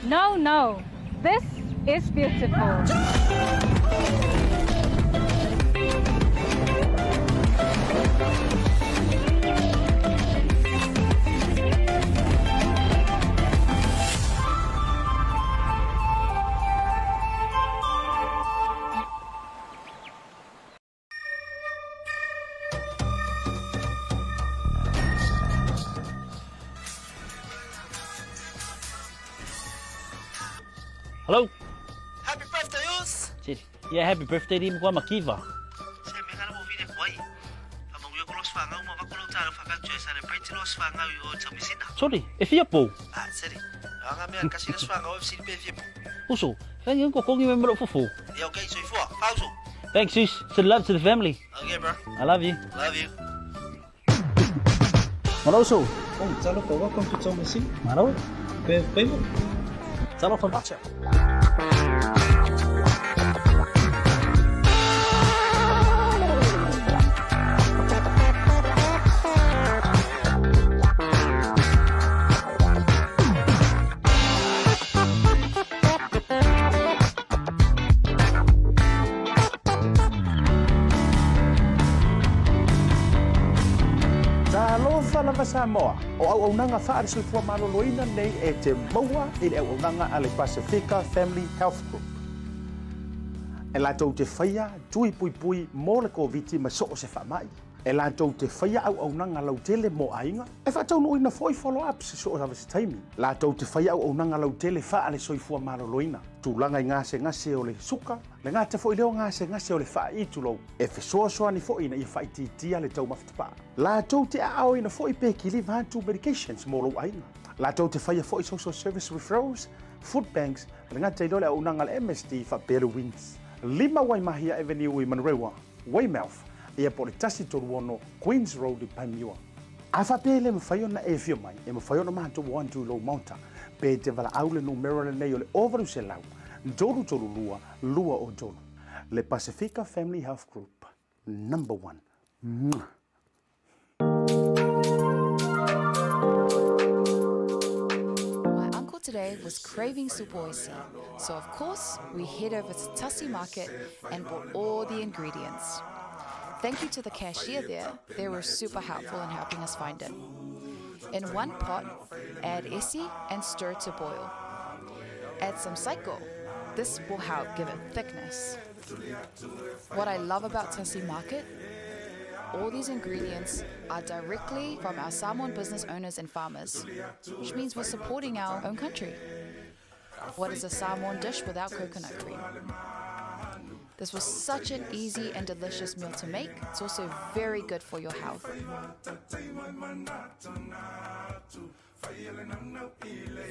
No, no, this is beautiful. Hello. Happy birthday, us! Yeah, happy birthday to kwa Makiva. Se me ngala mo vile kwai. Fa mangu ko los fanga uma va ko lo talo fa ka tse celebrate los fanga o tamisina. Sorry, e fia pou. Ah, seri. Anga me kasi los fanga o fsi pe fia pou. Uso, thank you ko kongi me mero fufu. Yeah, okay, so ifua. Pauso. Thanks, sis. Send love to the family. Okay, bro. I love you. Love you. Malo uso. Oh, talofa, welcome to Tomasina. Malo. Pe pemo. Talofa. Talofa lava Samoa, o auaunaga faale-soifua maloloina nei e te maua i le auaunaga a le Pasifika Family Health Group. E latou te faia tui puipui mo le Koviti ma so o se faamai. E latou te faia auaunaga lautele mo aiga, e faataunuuina foi follow-ups i so o se taimi. Latou te faia auaunaga lautele faale-soifua maloloina, tulaga i gasegase o le suka, le gata foi lea o gasegase o le faai'i tulou, e fesoasoani foi ina ia faaitiitia le taumafa tapaa. Latou te aaoina foi pe kiliva atu medications mo lou aiga. Latou te faia foi social service referrals, food banks, le gata i lea o le auaunaga a le MSD faapea le WINZ. 5 Waimahia Avenue i Manurewa, Weymouth, ia po o le 136 Queens Road i Panmure. A faapea e le mafai ona e afio mai, e mafai ona matou o atu i lou maota, pe te valaau le numera lenei o le 0800 332 203. Le Pasifika Family Health Group, number one. Mwah. My uncle today was craving supoisi, so of course we head over to Tussie Market and bought all the ingredients. Thank you to the cashier there, they were super helpful in helping us find it. In one pot, add esi and stir to boil. Add some saiko. This will help give it thickness. What I love about Tussie Market, all these ingredients are directly from our Samoan business owners and farmers, which means we're supporting our own country. What is a Samoan dish without coconut cream? This was such an easy and delicious meal to make. It's also very good for your health.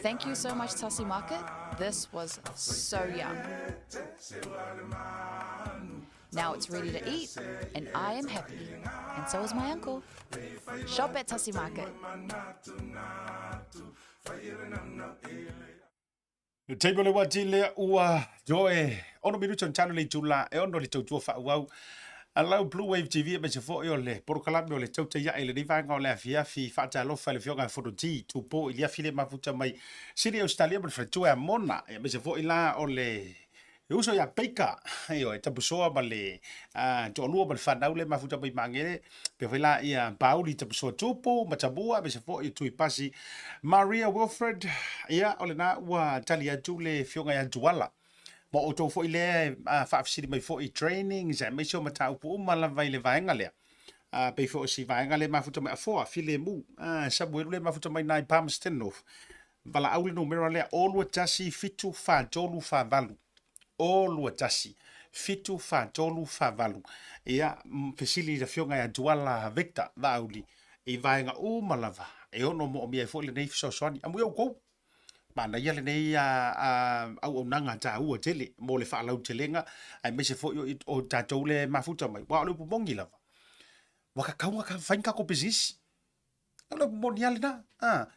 Thank you so much, Tasi Market. This was so yum. Now it's ready to eat, and I am happy. And so is my uncle. Shop at Tasi Market. Le taimi o le wati lea ua joe ono minuti o tano le itula e ono le tautua faaauau a lau Blue Wave TV aemaise foi o le polokalame o le tautai ae i lenei vaega o le afiafi faatalofa i le afioga ia Fonoti Tupo Iliafi le mafuta mai Sydney Australia ma le faletua ia Mona aemaise foi la o le E uso ia Baker, ioe, Tapusoa ma le toalua ma le fanau le mafuta mai Magele, pea foi la ia Pauli Tapusoa Tupu ma Tamua, aemaise foi o Tuipasi Maria Wilfred, ia o lena ua tali atu le afioga ia Tuala. Ma outou foi lea faafesili mai foi i trainings aemaise o mataupu uma lava i le vaega lea. Pei foi o si vaega lea mafuta mai Afoa, Filemu, Samuelu lea mafuta mai nai Palmerston North. Valaau le numera lea o 21 7 4 3 4 8. O 21 7 4 3 4 8. Ia, fesili i le afioga ia Tuala Victor Vaauli i vaega uma lava e ono moomia ai foi lenei fesoasoani. Amuia outou. Manaia lenei auaunaga taua tele mo le faalautelega aemaise foi o tatou le mafuta mai. Aua o le upu moni lava, ua tatau ona fai ni tatou pisinisi. O le upu moni lava lena. A,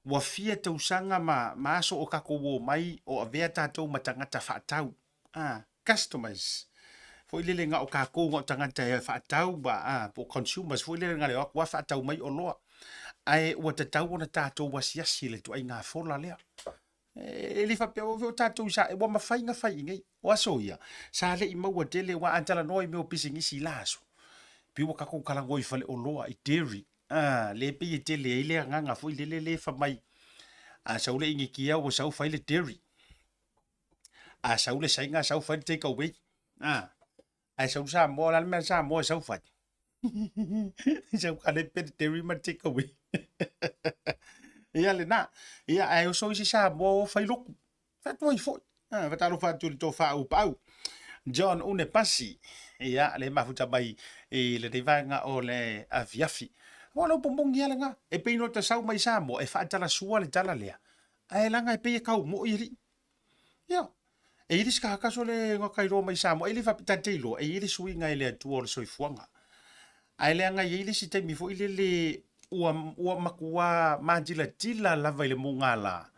ua fia tausaga ma, ma aso o tatou omai o avea tatou ma tagata faatau. A, customers. Foi lele na o tatou na o tagata e faatau ma, a, po o consumers foi lele na le o atu lava faatau mai oloa. Ae ua tatau ona tatou asiasi i le ituaiga fola lea. E le faapea o tatou sa, ua mafai ona fai i inei. O aso ia, sa le i maua tele, aua a talanoa i mea o pisinisi i la aso, pei ua tatou talanoa i faleoloa, i dairy, a, lea pei e tele ai le agaga foi lele lea fai mai, a sau le Initia ua sau fai le dairy, a sau le Saina sau fai le take away, a, ae sau le Samoa, o le a le mea a le Samoa e sau fai? Sau kalepe le dairy ma le take away. Ia lena. Ia ae oso isi Samoa o fai lotu. Fai atu ai foi. Ah, fatalofa atu i le tofa upaau. John Une Pasi. Ia, le mafuta mai i lenei vaega o le afiafi. Ua le upu moni lava lena. E pei no ta sau mai Samoa e faatalasua le tala lea. Ae leaga e pei e kau moi alii. Ia, e i ai le isi tagata sole na ka iloa mai Samoa, e le faapea, ta te iloa, e i ai le suiga e le Atua o le soifuaga. Ae leaga e i ai le isi taimi foi lele ua, ua matua matilatila lava i le mugala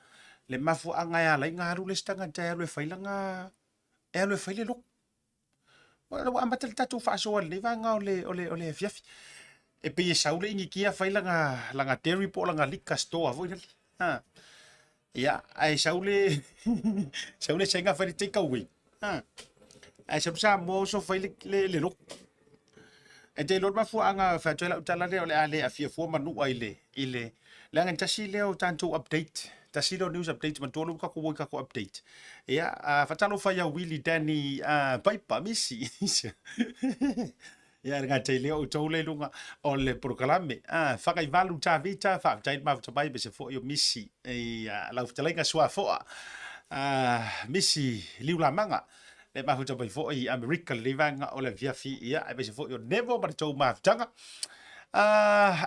le mafuaaga e ala ai ona alu le isi tagata e alu e fai lana, e alu e fai le lotu. Ua amata le tatou faasoa i lenei vaega o le, o le, o le afiafi. E pei e sau le Inikia fai lana, lana dairy po o lana liquor store foi lele. Ha. Ia, ae sau le, sau le Saina fai le take away. Ha. Ae sau le Samoa oso fai le, le, le lotu. E te iloa le mafuaaga fai atu ai lau tala lea o le a le aafia fua manua i le, i le, leaga e tasi lea o tatou update, tasi lea o news update, manatua lea ua tatou o i tatou update. Ia, faatalofa ia Willy Danny Paipa Misi. Ia, le gata i lea o outou lea i luga o le polokalame. Fagaivalu Tavita, faafetai le mafuta mai, aemaise foi o Misi i lau fetalaiga Suafoa. Misi Liulamaga, le mafuta mai foi i Amerika lenei vaega o le afiafi, ia, aemaise foi o Nevo ma le tou mafutaga.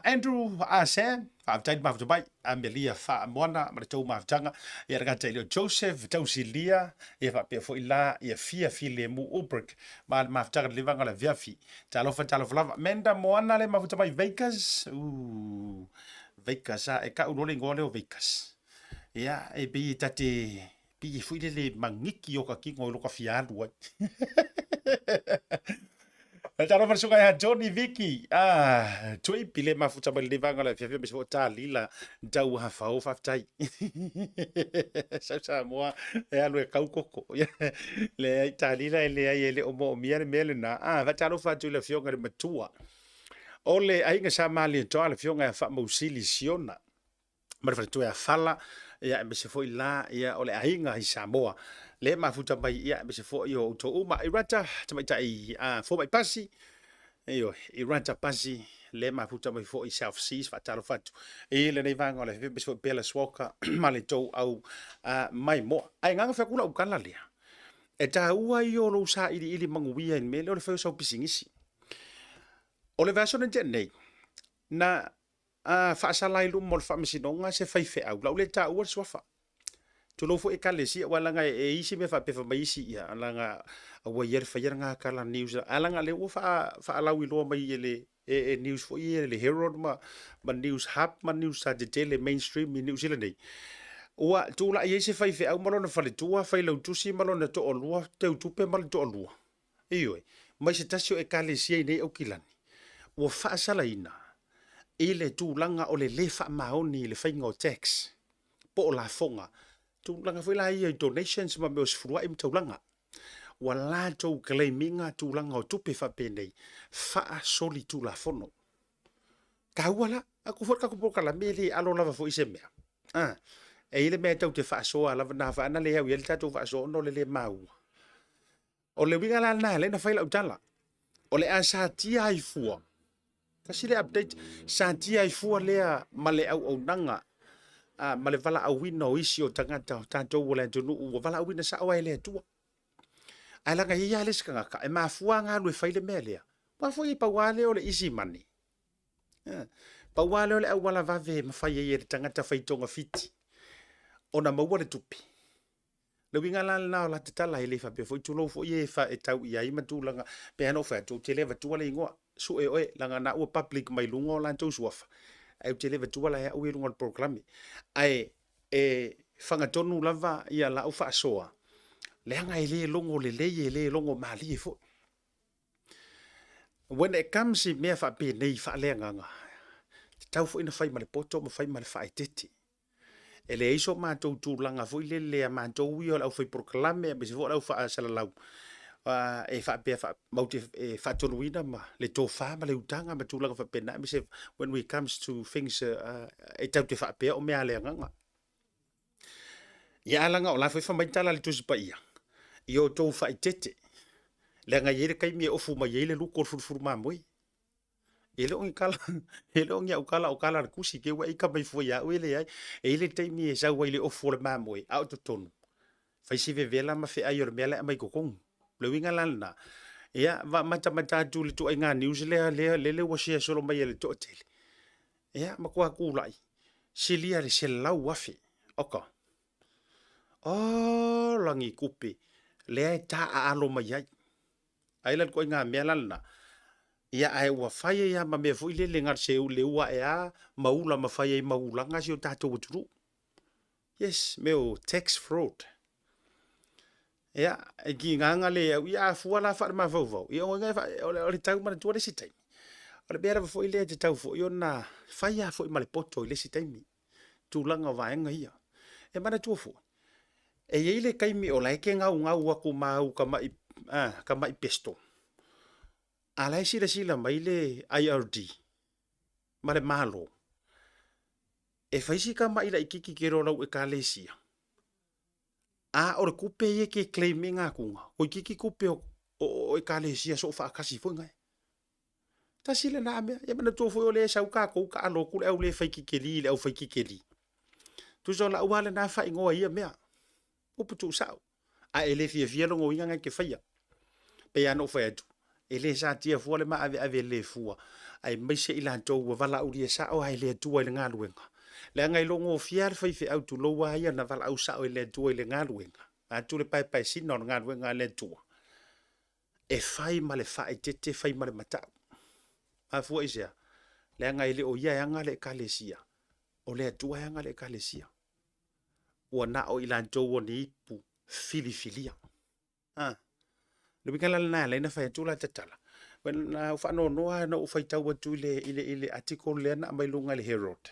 Andrew Sam, faafetai le mafuta mai, Amelia Faamoana ma le tou mafutaga, ia le gata i lea o Joseph Tausilia, ia faapea foi la ia Fia Filemu Ulbrich ma le mafutaga lenei vaega o le afiafi. Talofa, talofa lava. Menda Moana le mafuta mai Vegas. Vegas, a, e kau loa le igoa lea o Vegas. Ia, e pei e ta te Pei e foi lele magiki o ka kino i loka fia alu ai. Talofa le suka ia Johnny Vicky. Ah, tui pile mafuta mai le vaega o le afiafi aemaise foi o Talila tau hafao faafetai. Sau Samoa e alu e kau koko. Leai Talila e leai e le o moomia le mea lena. Ah, faatalofa atu i le afioga i le matua o le aiga Sa Malietoa, le afioga ia Faamausili Siona. ma le faletua ia Fala, ia aemaise foi la ia o le aiga i Samoa le mafuta mai, ia aemaise foi o outou uma. I rata tamaitai a fomai pasi, ioe, i rata pasi le mafuta mai foi South Seas, faatalofa atu i lenei vaega o le aemaise foi Bella Swalker ma le tou au maimoa. Ae gaga fai atu lau tala lea. E taua ia o lou sailiili manuia i le mea lea o le fai o sau pisinisi. O le vaiaso na tea nei, na faasala ai luma o le faamasinoga se faifeau, o le a ou le taua le suafa. Tulou foi ekalesia, aua leaga e i isi mea faapea fai mai isi, ia leaga aua ia le faia lena tala news, ae leaga o lea ua faalauiloa mai e le e news foi ia le Herald ma News Hub ma news tetele mainstream i Niu Sila nei, ua tulai ai se faifeau ma lona faletua, failautusi ma lona toalua, teutupe ma le toalua, ioe, mai se tasi o ekalesia i nei Aukilani, ua faasalaina i le tulaga o le le faamaoni i le faiga o tax po o lafoga, tulaga foi la ia i donations ma mea o sefuluai ma taulaga. Ua latou claim ina tulaga o tupe faapenei faasolitulafono. Taua la, aku foi le tatou polokalame e le alo lava foi se mea. Ah, e i ai le mea e tau te faasoa lava na fa na le au i ai le tatou faasoa ona o le le maua. O le uiga la lena e ala ai ona fai lau tala. O le a satia ai fua. Tasi le update, satia ai fua lea ma le auaunaga a, ma le valaauina o isi o tagata o tatou o le atunuu ua valaauina sao ai e le Atua. Ae leaga e i ai lava le isi tagata e mafua ona alu e fai le mea lea. Aua foi pau lava lea o le easy money. Pau lava lea o le auala vave e mafai ai e le tagata fai togafiti ona maua le tupe. Le uiga la lena o la tatala e le faapea foi tulou foi e fa e tau i ai ma tulaga pe ana ou fai atu ou te le avatua le igoa sue oe leaga na ua public mai luga o latou suafa ae ou te le avatua la e au i luga o le polokalame ae e fagatonu lava ia lau faasoa leaga e le logo lelei e le logo malie foi. When it comes i mea faapenei faaleagaga, tatau foi ona fai ma le poto ma fai ma le faaeteete. E leai so matou tulaga foi lele a matou ia o le aufai polokalame aemaise foi o le au faasalalau e faapea matou te faatonuina ma le tofa ma le utaga ma tulaga faapena aemaise when we comes to things e tatou te faapea o mea a le agaga. Ia ae leaga o la foi e fai mai tala a le Tusi Paia, ia outou faaeteete, leaga e i ai le taimi e ofu mai ai le luko o le fulufulu mamoe. E le o ni tala, e le o ni au tala o tala a le tusi, te i ua e ika mai fua ia au e leai. E i ai le taimi e sau ai le ofu o le mamoe, a o totonu, fai si vevela ma feai o le mea la e aumai i totonu. O le uiga la lena, ia, matamata atu i le ituaiga news lea, lea, lele ua share solo mai e le toatele. Ia, matua tulai, silia le 100,000. Oka. Oh, lagi kupe, lea e taaalo mai ai. Ai la le ituaiga mea la lena. Ia ae ua fai ai lava ma mea foi lele na o se leua ae a ma ula ma fai ai ma ulaga si o tatou atunuu. Yes, mea o tax fraud. Ia, e kigaga le au, ia a fua la faale-mafaufau, ia o le tau manatua le isi taimi. O le mea lava foi lea e tatau foi ona fai lava foi ma le poto i le isi taimi, tulaga o vaega ia. E manatua foi, e i ai le taimi o la e te gaugau atu ma au tamai, tamai pesto, a la e silasila mai le IRD ma le Malo, e fai si tamai laitiiti tele o lau Ekalesia, a o le tupe ia e te claim ina atuga, toeitiiti tupe o Ekalesia soofaatasi foi na e. Tasi lena mea. Ia manatua foi o lea e sau tatou taalo atu le au le fai kikeli i le au fai kikeli. Tusa o lau lava lena faaigoa i ia mea. Upu tuusao. Ae e le fiafia lona uiga na e te faia. Pei lava ona ou fai atu, e le satia fua le maaveave le fua, aemaise i latou ua valaaulia sao lava e le Atua i le galuega. Leaga e logofia lava le faifeau tulou lava ia na valaau sao e le Atua i le galuega, vaeatu le paepaesina o le galuega a le Atua, e fai ma le faaeteete, fai ma le matau. Mafua i se a? Leaga e le o ia e aga le Ekalesia, o le Atua e aga le Ekalesia. Ua na o i latou o ni ipu filifilia. A, le uiga la lena e ala ai ona fai atu la tatala. Na ou faanoanoa na ou faitau atu i le, i le, i le article lea na aumai luga i le Herald.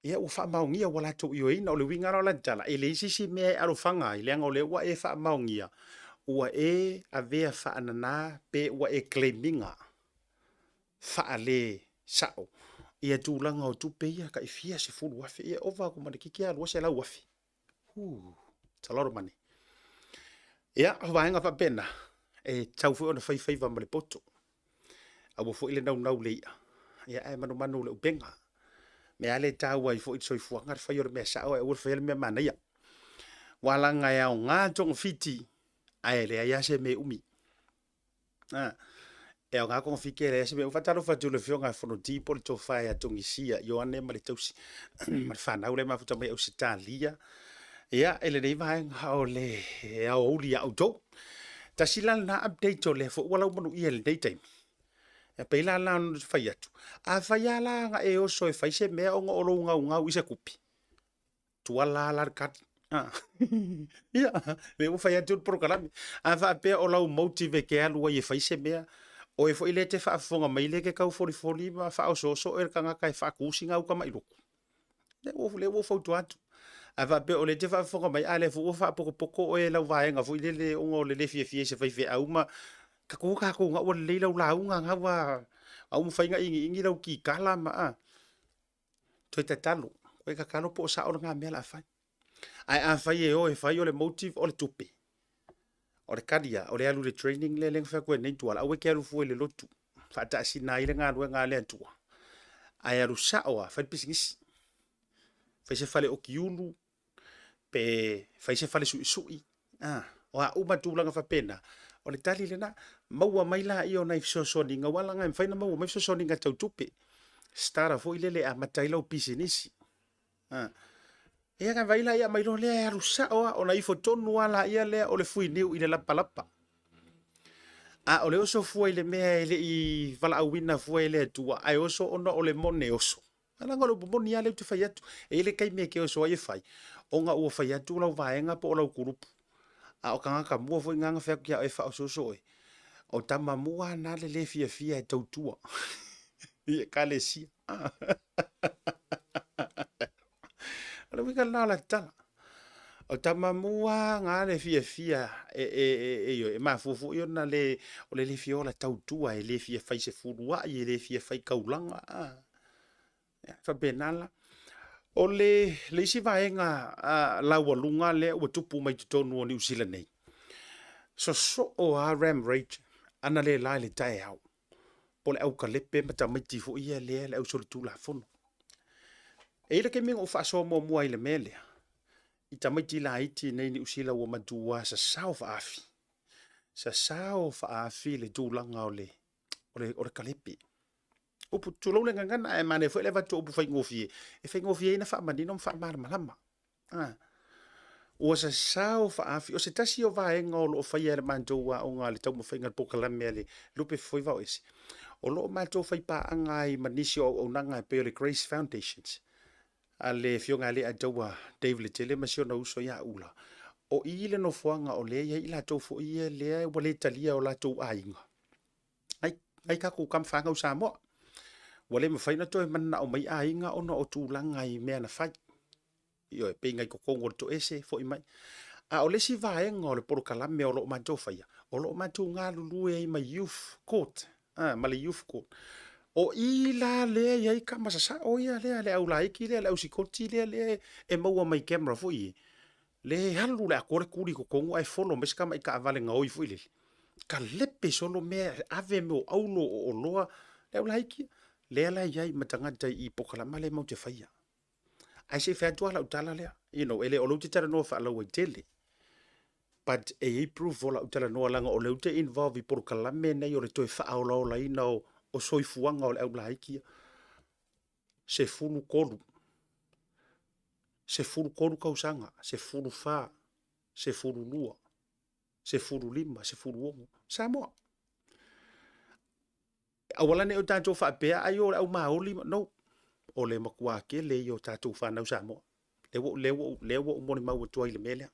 Ia ua faamaonia ua latou ioeina. O le uiga la o lana tala, e leai se isi mea e alofaga ai, leaga o lea ua e faamaonia, ua e avea faanana pe ua e claim ina faale sao ia tulaga o tupe ia tai fia sefulu afe, ia ova atu ma le kiki a 200,000. Whoo, it's a lot of money. Ia, o vaega faapena, e tatau foi ona fai faiva ma le poto. Aua foi le naunau i le i'a, ia ae manumanu i le upega. Mea lava lea e taua ai foi le soifuaga, le fai o le mea sao ae aua le faia le mea manaia. Ua laga e aoga togafiti. Ae leai lava se mea umi. A, e aoga kongofiti e leai se mea umi. Faatalofa atu i le Afioga ia Fonoti po o le Tofa ia Togisia Ioane ma le tausi ma le fanau lea e mafuta mai Ausetalia. Ia, i lenei vaega o le aoauli ia outou. Tasi la lena update o lea foi ua laumanuia i lenei taimi. E pei la la ona fai atu, a fai lava la na e oso e fai se mea ona o lou gaugau i se kupi, tuala la le kali. Ia, lea ua fai atu le polokalame. A faapea o lau motive e te alu ai e fai se mea, oe foi lea e te faafofoga mai lea e te tau folifoli ma faaosooso oe e le tagata e faatu sina uta mai lotu. Lea ua, lea ua ou fautua atu. A faapea o lea e te faafofoga mai, a lea foi ua faapotopoto oe e lau vaega foi lele ona o le le fiafia i se faifeau ma tatou o tatou na ua lelei lau lauga, na ua na ua mafai ona iniini lau kikala ma a. Toe tatalo, toe tatalo po o sao lena mea o le a fai. Ae afai e o e fai o le motive o le tupe, o le tali lava, o le alu i le training lea na fai atu ai nei Tuala, aua e te alu fua i le lotu, faataasina ai le galuega a le Atua, ae alu sao lava, fai le pisinisi. Fai se fale okiulu, pe fai se fale suisui, a, o a uma tulaga faapena, o le tali lena. Maua mai laia o nai fesoasoaniga, aua leaga e mafai ona maua mai fesoasoaniga tau tupe, starter foi lele e amata ai lau pisinisi. A, ia na vaai laia aumai loa lea e alu sao lava, ona ifo tonu lava laia lea o le fuiniu i le lapalapa. A o le oso fua i le mea e le i valaauina fua e le Atua, ae oso ona o le mone oso. Leaga o le upu moni lava lea ou te fai atu. E i ai le taimi e te oso ai e fai, ona ua fai atu lau vaega po o lau kulupu. A o tagata mua foi na na fai atu ia oe e faaosooso oe, o tama mua lava na le le fiafia e tautua i Ekalesia. O le uiga lena o la tala. O tama mua lava na le fiafia e, e, e, e, e mafua foi ona le, o le le fia ola tautua, e le fia fai se fuluai, e le fia fai taulaga. A. E faapena la. O le, le isi vaega a, laualuga lea ua tupu mai totonu o Niu Sila nei, sosoo a ram rate ana le la i le taeao, po o le aukalepe ma tamaiti foi ia lea le ausolitulafono. E i ai le taimi na ou faasoa muamua ai i le mea lea, i tamaiti laiti nei Niu Sila ua matua sasao faaafi, sasao faaafi le tulaga o le, o le, o le kalepe. Upu, tulou le gagana, ae manaia foi le avatu o upu faigofie, e faigofie ai ona faamanino ma faamalamalama. A. Ua sasao faaafi, o se tasi o vaega o lo o faia e le matou aoga le taumafaiga o le polokalame a le Lupe Fofoi Vaoese, o lo o matou faipaaga ai ma nisi o auaunaga e pei o le Grace Foundations a le Afioga ia Leiataua Dave Letele ma si ona uso ia Ula. O i le nofoaga o lea e i ai i latou foi ia lea ua le talia e o latou aiga. Ai, ai tatou tama fanau Samoa. Ua le mafai ona toe mananao mai aiga ona o tulaga i mea na fai. Ioe, pei na i totonu o le toese, foi mai. A o le isi vaega o le polokalame o lo o matou faia, o lo o matou galulue ai ma Youth Court, a, ma le Youth Court. O i la lea i ai tama sasao ia lea, le au laiti lea, le au sikoti lea, lea e maua mai camera foi e, le alu le atoa le tuli i totonu ae follow mai se tamai taavale gaoi foi lele. Kalepe solo mea, ave mea o aulo, o oloa, le au laiti lea la i ai ma tagata i polokalama lea matou te faia. Ae se i fai atu lava lau tala lea, you know, e le o lea ou te talanoa faalauaitele, but e i ai proof o lau talanoa leaga o lea ou te involve i polokalame nei o le toe faaolaolaina o soifuaga o le au laiti ia. 13, 13 tausaga, 14, 12, 15, 16, Samoa. Aua la ne i o tatou faapea ai o le au maoli, no. O le matua tele ia o tatou fanau Samoa. Lea ua, lea ua, lea ua ou molimau atu ai i le mea lea.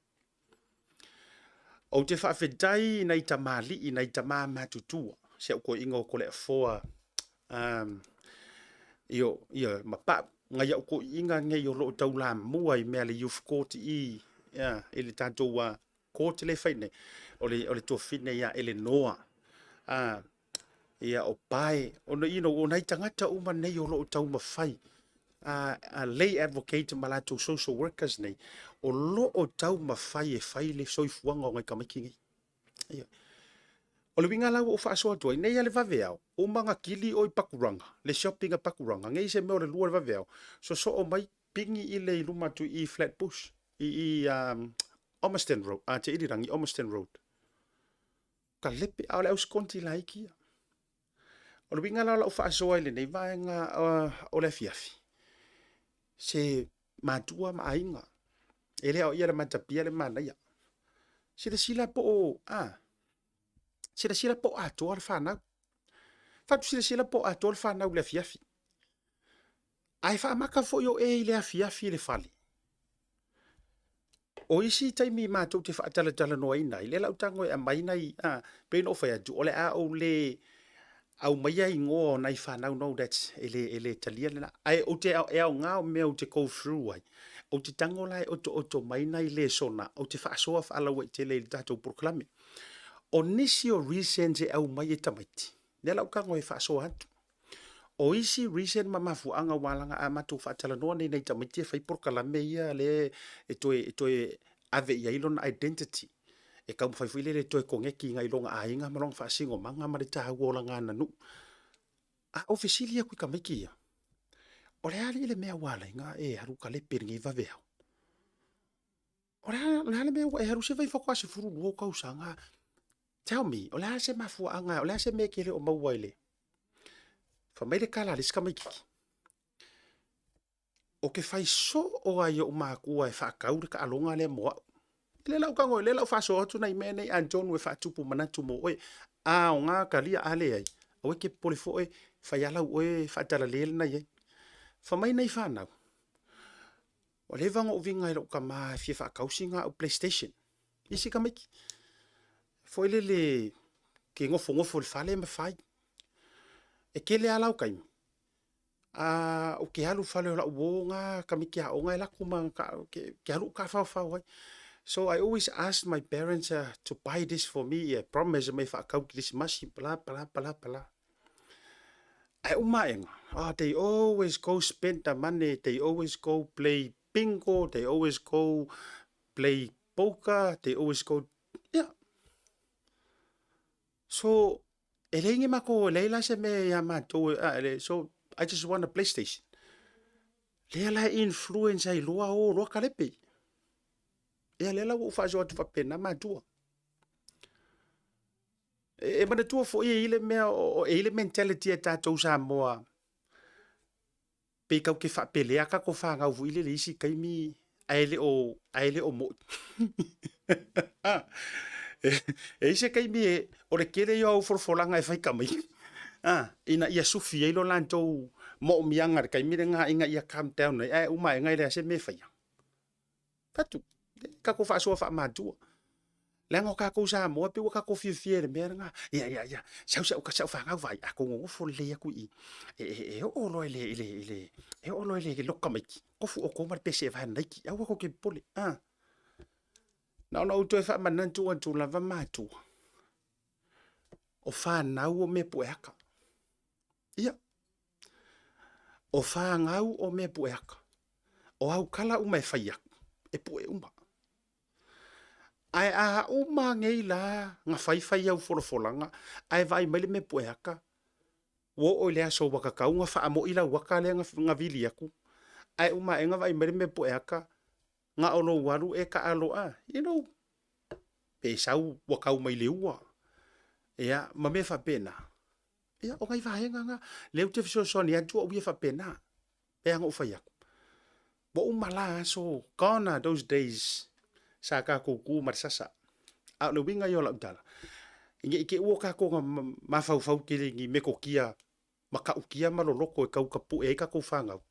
Ou te faafetai i nai tamalii, nai tama matutua, si au toeaina o Toleafoa, io, io, ma Pau, nai au toeaiina nei o lo o taulamua i mea a le Youth Court i, ia, i le tatou court lea e fai nei, o le, o le tuafafine ia Elenoa, ia o Pae, ona, you know, o nai tagata uma nei o lo o taumafai, a lay advocate ma latou social workers nei, o lo o taumafai e fai le soifuaga o nai tamaiti nei. Ia. O le uiga la ua ou faasoa atu ai, nei a le vaveao, uma na kili oe i Pakuranga, le shopping a Pakuranga, nei se mea o le 2 le vaveao, sosoo mai pigi i le i luma atu i Flat Bush, i Ormiston Road, Te Irirangi, Ormiston Road. kalepe, a o le au sikonti laiti ia. O le uiga la o lau faasoa i lenei vaega o le afiafi, se matua ma aiga, e le aoaia e le matapia le manaia. Silasila po o, a, silasila po o atoa le fanau. Fatu silasila po o atoa le fanau i le afiafi. Ae faamaka foi o e i le afiafi i le fale. O isi taimi matou te faatalatalanoaina ai, lea la ou tago e aumai nai, a, pei ona ou fai atu, o le a ou le aumaia igoa o nai fanau, no that's, e le, e le talia lena. Ae ou te, e aoga o mea ou te go through ai, ou te tago la e otooto mai nai lesona, ou te faasoa faalauaitele i le tatou polokalame. O nisi o reasons e aumai e tamaiti, lea la ou tago e faasoa atu. O isi reason ma mafuaaga ua ala a matou faatalanoa nei nai tamaiti e fai polokalame ia lea e toe, e toe ave i ai lona identity. E taumafai foi lele e toe koneti i lona aiga ma lona faasinomaga ma le taua o lana aganuu. A ou fesili atu i tamaiti ia, o le a alii le mea ua ala ai ona e alu kalepe i lenei vaveao? O le a, o le a le mea ua e alu se vai faatoa 12 ou tausaga? Tell me, o le a se mafuaaga, o le a se mea e te le o maua i le... Fai mai le tala a le isi tamaititi, Ou te fai soo lava i ou matua e faatau le taaloga lea mo au. Lea la ou tago, lea la ou faasoa atu nai mea nei atonu e faatupu manatu mo oe. A aoga talia, a leai, aua e te popole foi, fai lava lau oe faatalale lena i ai. Fai mai nai fanau, Ua leva ona ou viga i lou tama e fia faatau sina au playstation. Isi tamaiti. Foi lele ke nofonofo i le fale ma fai. E tele lava lau taimi, a ou te alu i le fale o lau uo na tamaiti aoga e alu atu ma ke alu ou tafaofao ai. So I always ask my parents to buy this for me, e promise mai e faatau i kerisimasi, bla bla bla bla. Ae uma aʻega, oh, they always go spend the money, they always go play bingo, they always go play poker, they always go, yeah. So, e leai ni matou, e leai la se mea ia matou, ah, e so I just want a PlayStation. Lea la e influence ai loa o loa kalepe. Ia lea la ua ou faasoa atu faapena matua. E manatua foi e i le mea, e i le mentality a tatou Samoa, pei tatou te faapelea tatou fanau foi lele i isi taimi ae le o, ae le o moi. E i se taimi e, o le tele ia o au folafolaga e fai tamaiti, ina ia sufi ai lo latou moomiaga i le taimi lena ina ia calm down ai, ae uma aega e leai se mea e faia. Fatu, tatou faasoa faamatua. Leaga o tatou Samoa pei ua tatou fiafia i le mea lena. Ia, ia, ia, sau sau sau fanau vaai, a tou nonofo lelei atu i i, e, e, e oo loa i le, i le, i le, e oo loa i le loka tamaiti, tofu outou ma le pese e vae Nike, aua tou te popole. Ah. Na ona ou toe faamanatu atu lava matua, o fanau o mea pueaka. Ia, o fanau o mea pueaka. O au kala uma e fai aku, e pue uma. Ae a uma nei la na faifai au folafolaga, ae vaai mai le mea pueaka, ua oo i le aso ua tatau ona faamo'i lau ata lea na vili atu, ae uma ae na vaai mai le mea pueaka, na o lou alu e taalo a, you know, pe sau ua tau mai le ua, ia, ma mea faapena. Ia, o nai vaega na, lea ou te fesoasoani atu au ia faapena. Pei ona ou fai atu, ua uma la aso, gone are those days sa tatou tu ma le sasa. A o le uiga ia o lau tala, ne i te i ua tatou na mafaufau tele i ni metotia matautia ma loloto e tau tapue ai tatou fanau,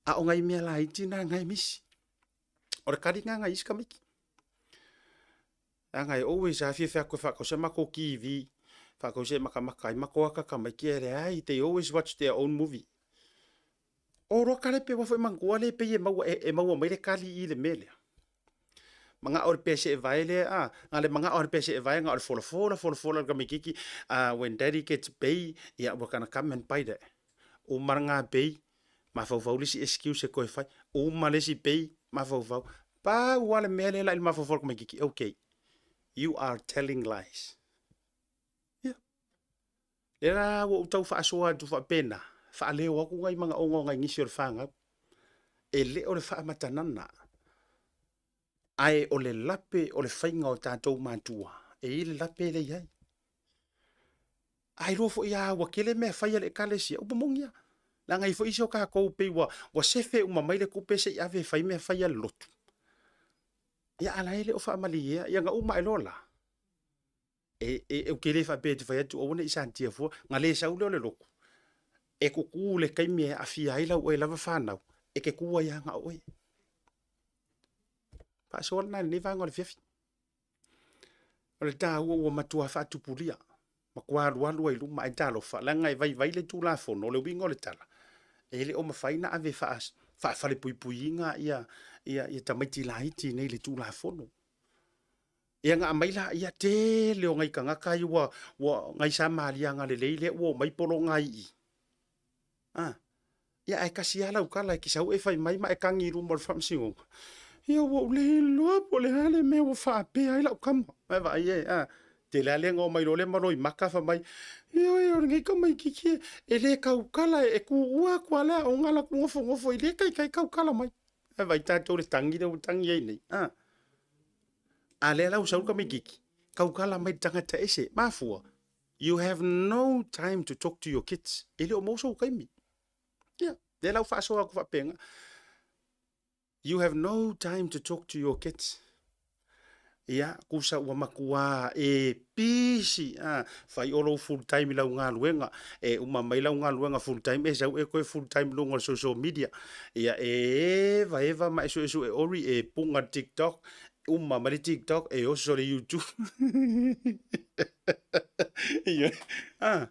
a o nai mea laiti na na e misi. O le tali lena nai isi tamaiti. Leaga e always lava fiafia atu e faatau se matou TV, faatau se makamaka ai matou ata tamaiti ae leai, they always watch their own movie. O loa kalepe aua foi manatua lea pei e maua, e maua mai le kali i le mea lea. Manao le pese e vae lea, ah, na le manao le pese e vae, na o le folafola, folafola le tamaititi, ah, when daddy gets pay, yeah, we're gonna come and buy that. Uma lena pay, mafaufau le isi excuse e toe fai, uma le isi pay, mafaufau. Pau lava le mea lea la i le mafaufau o le tamaititi, okay, you are telling lies. Yeah. Lea la ua ou tau faasoa atu faapena, faaleo atu nai manaoga o nai nisi o le fanau. E le o le faamatanana, ae o le lape o le faiga o tatou matua. e i ai le lape lea e i ai. A iloa foi lava ua tele mea fai a le Ekalesia, upu moni lava. Leaga e i ai foi isi o tatou pei ua sefe uma mai le tupe se i ave e fai mea fai a le lotu. Ia a la e le o faamalieina, ia na uma ae loa la, e, ou te le faapea e te fai atu aua ne i satia fua, na le sau lea o le lotu, e tutu i le taimi e aafia ai lau oe lava fanau, e te tu ai lava na o oe. Faasoa lena i lenei vaega o le afiafi. O le taua ua matua faatupulia, matua alualu ai i luma, ae talofa, leaga e vaivai le Tulafono, o le uiga o le tala, e le o mafai ona ave faafalepuipuiina ia tamaiti laiti nei i le Tulafono. Ia na aumai laia tele o nai tagata ia ua, ua nai Samaliaga lelei lea ua omai pologa ai i i. A, ia ae tasi lava lau tala e te sau e fai mai ma e tagi i luma o le faamasinoga. Ia ua ou le iloa po o le a le mea ua faapea ai lau tama. Ae vaai e, a, tele lava le na omai loa lea ma loimata fai mai, ioe o lenei tamaitiiti e le tautala e tuua atu lava le aoga alu atu nofonofo e le taitai tautala mai. Ae vaai tatou i le tagi lea ua tagi ai nei. A, a lea la ua sau le tamaitiiti, tautala mai i le tagata ese. Mafua, you have no time to talk to your kids. E le o maua sou taimi. Ia, lea la ua faasoa atu faapena. You have no time to talk to your kids. Ia, kusa ua matua e pisi, a, fai o lou full time i lau galuega, e uma mai lau galuega full time, e sau e toe full time i luga o le social media. Ia, e eva eva ma e suesue ori, e puga le TikTok, uma mai le TikTok, e oso le YouTube. Ia, a,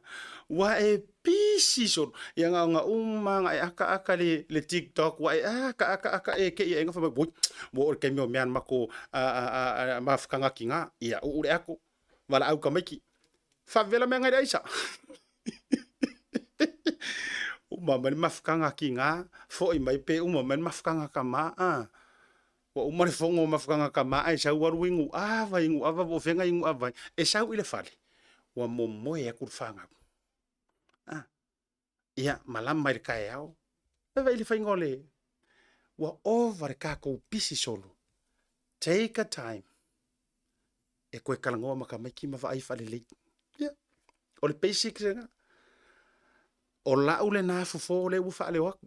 ua e pisi solo. Ia na ona uma na e akaaka le, le TikTok, ua e aka aka aka e ke ia e fai mai, oi, ua oo i le taimi o mea na matou a, a, a, a, mafutaga tina, ia uu le ako, valaau tamaiti, faavela mea ngai le aisa. Uma mai le mafutaga tina, foi mai pe uma mai le mafutaga tama, a. Ua uma le fono o mafutaga tama ae sau alu i Nuuava, i Nuuava po o fea na i Nuuava ai, e sau i le fale, ua momoe atu le fanau. A, ia, malama i le taeao. Vaai i le faiga o le, ua ova le tatou pisi solo. Take a time e toe talanoa ma tamaiti ma vaai faalelei. Ia, o le basics lena. O lau lena fofo lea ua faaleo atu.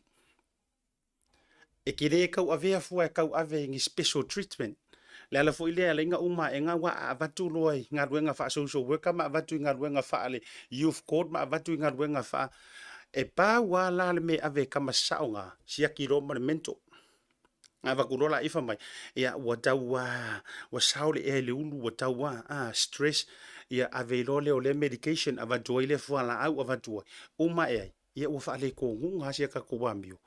E te le tauavea fua e tauave i ni special treatment. Le ala foi lea e ala ai ona uma aega aua a avatu loa i galuega faa-social worker ma avatu i galuega faa-le youth court ma avatu i galuega faa... E pau lava la le mea e ave e tama sao na, siaki loa ma le mental. Na avatu loa laia fai mai, ia ua tau lava, ua sao le ea i le ulu, ua tau lava, a, stress, ia ave loa lea o lea medication, avatu ai lea fualaau, avatu ai, uma ae ai, ia ua faaletonuga lava si a tatou amio,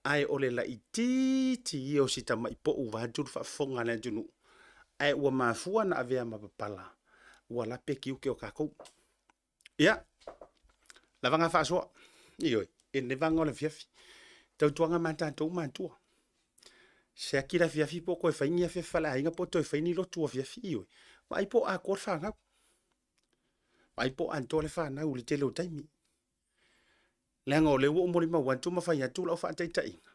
ae o le laitiiti ia o si tamai pou vaeatu le faafofoga a le atunuu, ae ua mafua ona avea ma papala, ua lape tiute o tatou. Ia, lava na faasoa, ioe, i lenei vaega o le afiafi. Tautuaga ma tatou matua. Siaki le afiafi po o toe fai ni afiafi faaleaiga po o toe fai ni lotu afiafi, ioe. Vaai po o atoa le fanau. Vaai po o atoa le fanau i le tele o taimi. Leaga o lea ua ou molimau atu ma fai atu lau faataitaiga,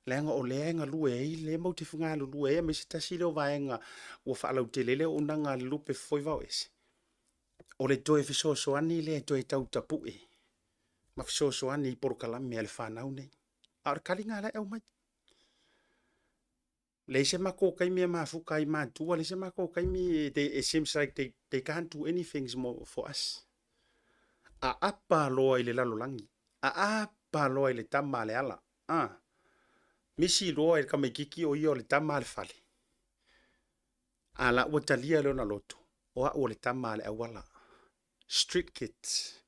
leaga o lea e galue ai, lea matou te galulue ai aemaise tasi lea o vaega ua faalautele ai le auaunaga a le Lupe Fofo i Vaoese, o le toe fesoasoani lea e toe tau tapue ma fesoasoani i polokalame a le fanau nei. A o le taliga la e aumai. Leai se matou taimi e mafuta ai matua, leai se matou taimi, they, it seems like they can't do anything more for us. Aapa loa i le lalolagi, aapa loa i le tama a le ala. Ah. Misi loa i le tamaititi o ia o le tama a le fale. A la ua talia le ona loto, o au o le tama a le auala. Street kids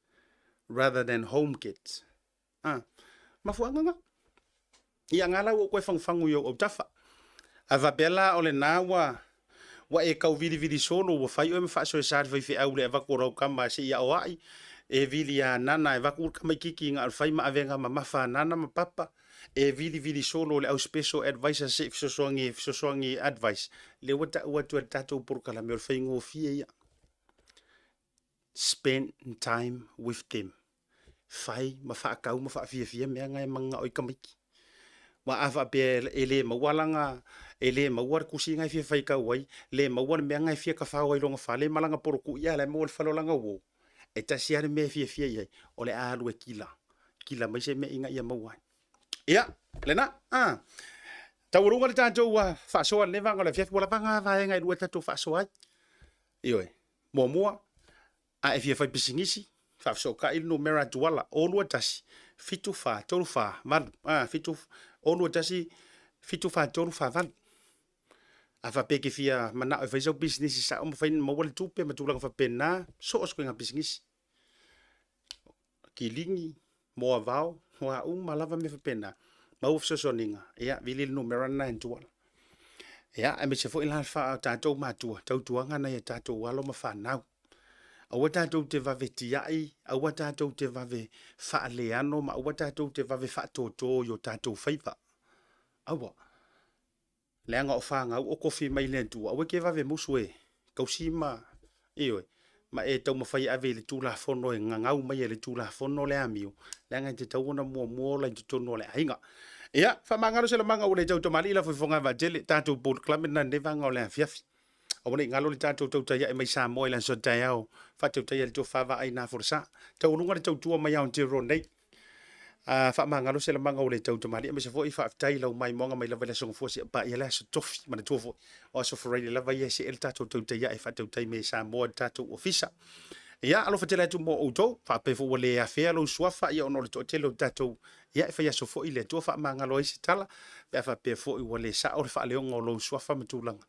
rather than home kids. A, mafuaaga na. Ia nga la ua ou toe fagufagu i ou autafa. A faapea la o lena ua ua e tau vilivili solo ua fai oe ma faasoesa i le faifeau i le avatu o lau tama se i aoai, e vili a nana e avatu le tamaititi na o le fai ma avega mamafa a nana ma papa, e vilivili solo le au special advisor se i fesoasoani e fesoasoani e advice, lea ua tau atu e le tatou polokalame o le faigofie ia. Spend time with them. Fai ma faatau ma faafiafia mea na e mananao ai tamaiti. Aua a faapea e le maua lana, e le maua le tusi na e fia faitau ai, le maua le mea na e fia tafao ai i lona fale ma lana polotu ia la e maua i le fale o lana uo, e tasi lava le mea e fiafia i ai, o le a alu e kila, kila mai se mea ina ia maua ai. Ia, lena, a. Taualuga le tatou faasoa i lenei vaega o le afiafi, ua lava na vaega e lua e tatou faasoa ai. Ioe, muamua, a e fia fai pisinisi, faafesootai le numera Tuala, 0 21 74 34 8, a, 7, 0 21 74 34 8. A faapea e te fia manao e fai sau pisinisi sao ma fai maua le tupe ma tulaga faapena, so o se ituaiga pisinisi. Kiligi, moavao, o a uma lava mea faapena, maua fesoasoaniga, ia, vili le numera lena e Tuala. Ia, aemaise foi la le tatou matua, tautuaga nai a tatou alo ma fanau. Aua tatou te vave tiai, aua tatou te vave faaleano ma aua tatou te vave faatoto i o tatou faiva. Aua. Leaga o fanau o tofi mai le Atua, aua e te vave musu e tausi ma, ioe, ma e taumafai e ave i le Tulafono e gagau mai e le Tulafono le amio, leaga e tatau ona muamua ola i totonu o le aiga. Ia, faamagalo se lamaga ua le tau tamalii la foifoga vaatele, tatou polokalame lena i lenei vaega o le afiafi. Aua ne i galo le tatou tautai ae mai Samoa i le aso taeao, faatautaia le tofa vaai na folasa. Taualuga le tautua mai Aotearoa nei. Faamagalo se lamaga ua le tau tamalii, aemaise foi faafetai i lau maimoaga mai lava i le aso Gafua seia paia le aso Tofi. Manatua foi, o aso Faraile lava ia e see le tatou tautai ae faatautai mai e Samoa i le tatou ofisa. Ia, alofa tele atu mo outou, faapea foi ua le afea lou suafa, ia ona o le toatele o tatou, ia e fai aso foi le Atua faamagalo ai se tala, pe a faapea foi ua le sao le faaleoga o lou suafa ma tulaga,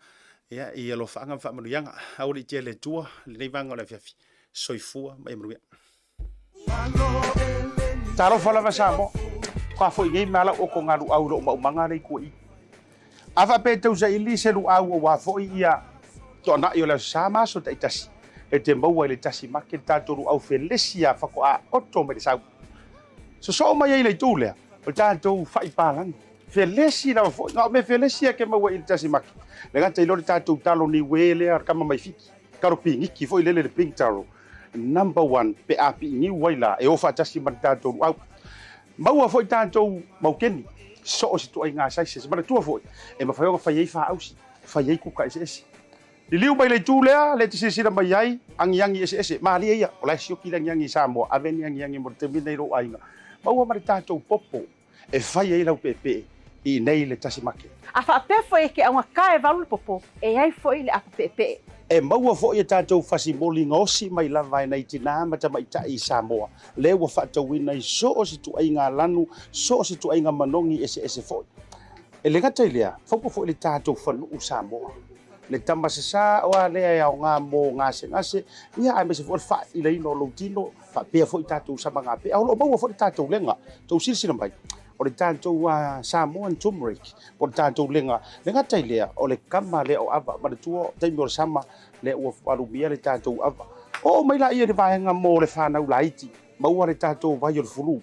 ia, i alofaaga ma faamanuiaga. Aualiitia e le Atua lenei vaega o le afiafi. Soifua ma ia manuia. Talofa lava Samoa. Faatoa foi nei ma lau otogaluau i lou maumaga lea i tua i. A faapea e tau saili se luau aua foi ia toanai o le Aso Sa ma aso taitasi, e te maua i le tasi make le tatou luau felesi a faatoa oto mai le sau. Sosoo mai ai i le itu lea, o le tatou fai palagi. Felesi lava foi, na o mea felesi lava e te maua i le tasi make. Le gata i lea o le tatou talo niue lea o le tama mai Fiti, talo piniki foi lele le pink taro, number one pe a piiniu ai la e o faatasi ma le tatou luau. Maua foi tatou maukeni, so o se ituaiga sizes. Manatua foi, e mafai ona fai ai faausi, fai ai kuka eseese. Liliu mai le itu lea, lea e te silasila mai ai, agiagi eseese, malie ia, o la e sioki le agiagi i Samoa, ave ni agiagi mo le taimi lenei i lou aiga. Maua ma le tatou popo e fai ai lau peepee i inei i le tasi make. A faapea foi e ke augata e valu le popo, e i ai foi le apo peepee. E maua foi e tatou fasimoli gaosi mai lava e nai tinā ma tamaitai i Samoa, lea ua faatauina i so o se ituaiga lanu, so o se ituaiga manogi eseese foi. E le gata i lea, faupa foi le tatou fanuu Samoa, le tama sasā o a lea e aoga mo gasegase, ia aemaise foi o le faailaina o lou tino, faapea foi tatou samagapea. A o lo o maua foi le tatou lega, tou silasila mai, o le tatou Samoan turmeric, po o le tatou lega. Le gata i lea, o le kama lea o ava, manatua taimi o le sama, lea ua alumia le tatou ava. Oo mai laia i le vaega mo le fanau laiti, maua le tatou vai o le fulu,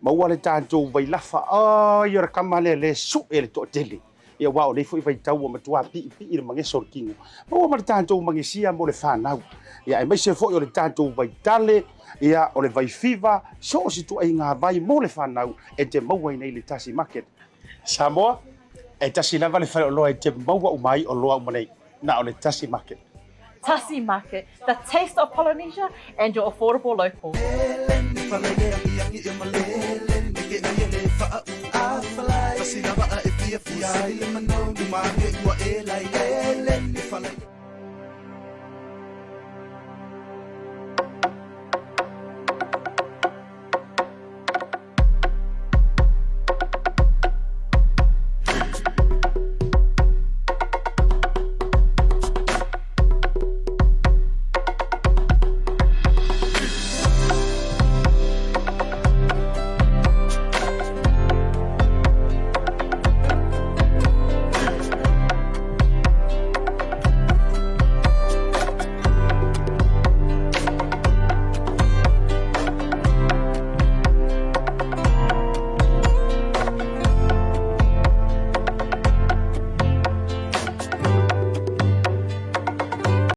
maua le tatou vailafa, ai o le kama lea le sue le toatele. Ia aua o nei foi vaitau ua matua piipii le mageso o le tino. Maua ma le tatou magesia mo le fanau. Ia aemaise foi o le tatou vaitale, ia o le vaifiva, so o se ituaiga vai mo le fanau e te maua i nei le Tasi Market. Samoa, e tasi lava le faleoloa e te maua uma ai oloa uma nei, na o le Tasi Market. Tasi Market, the taste of Polynesia and your affordable local.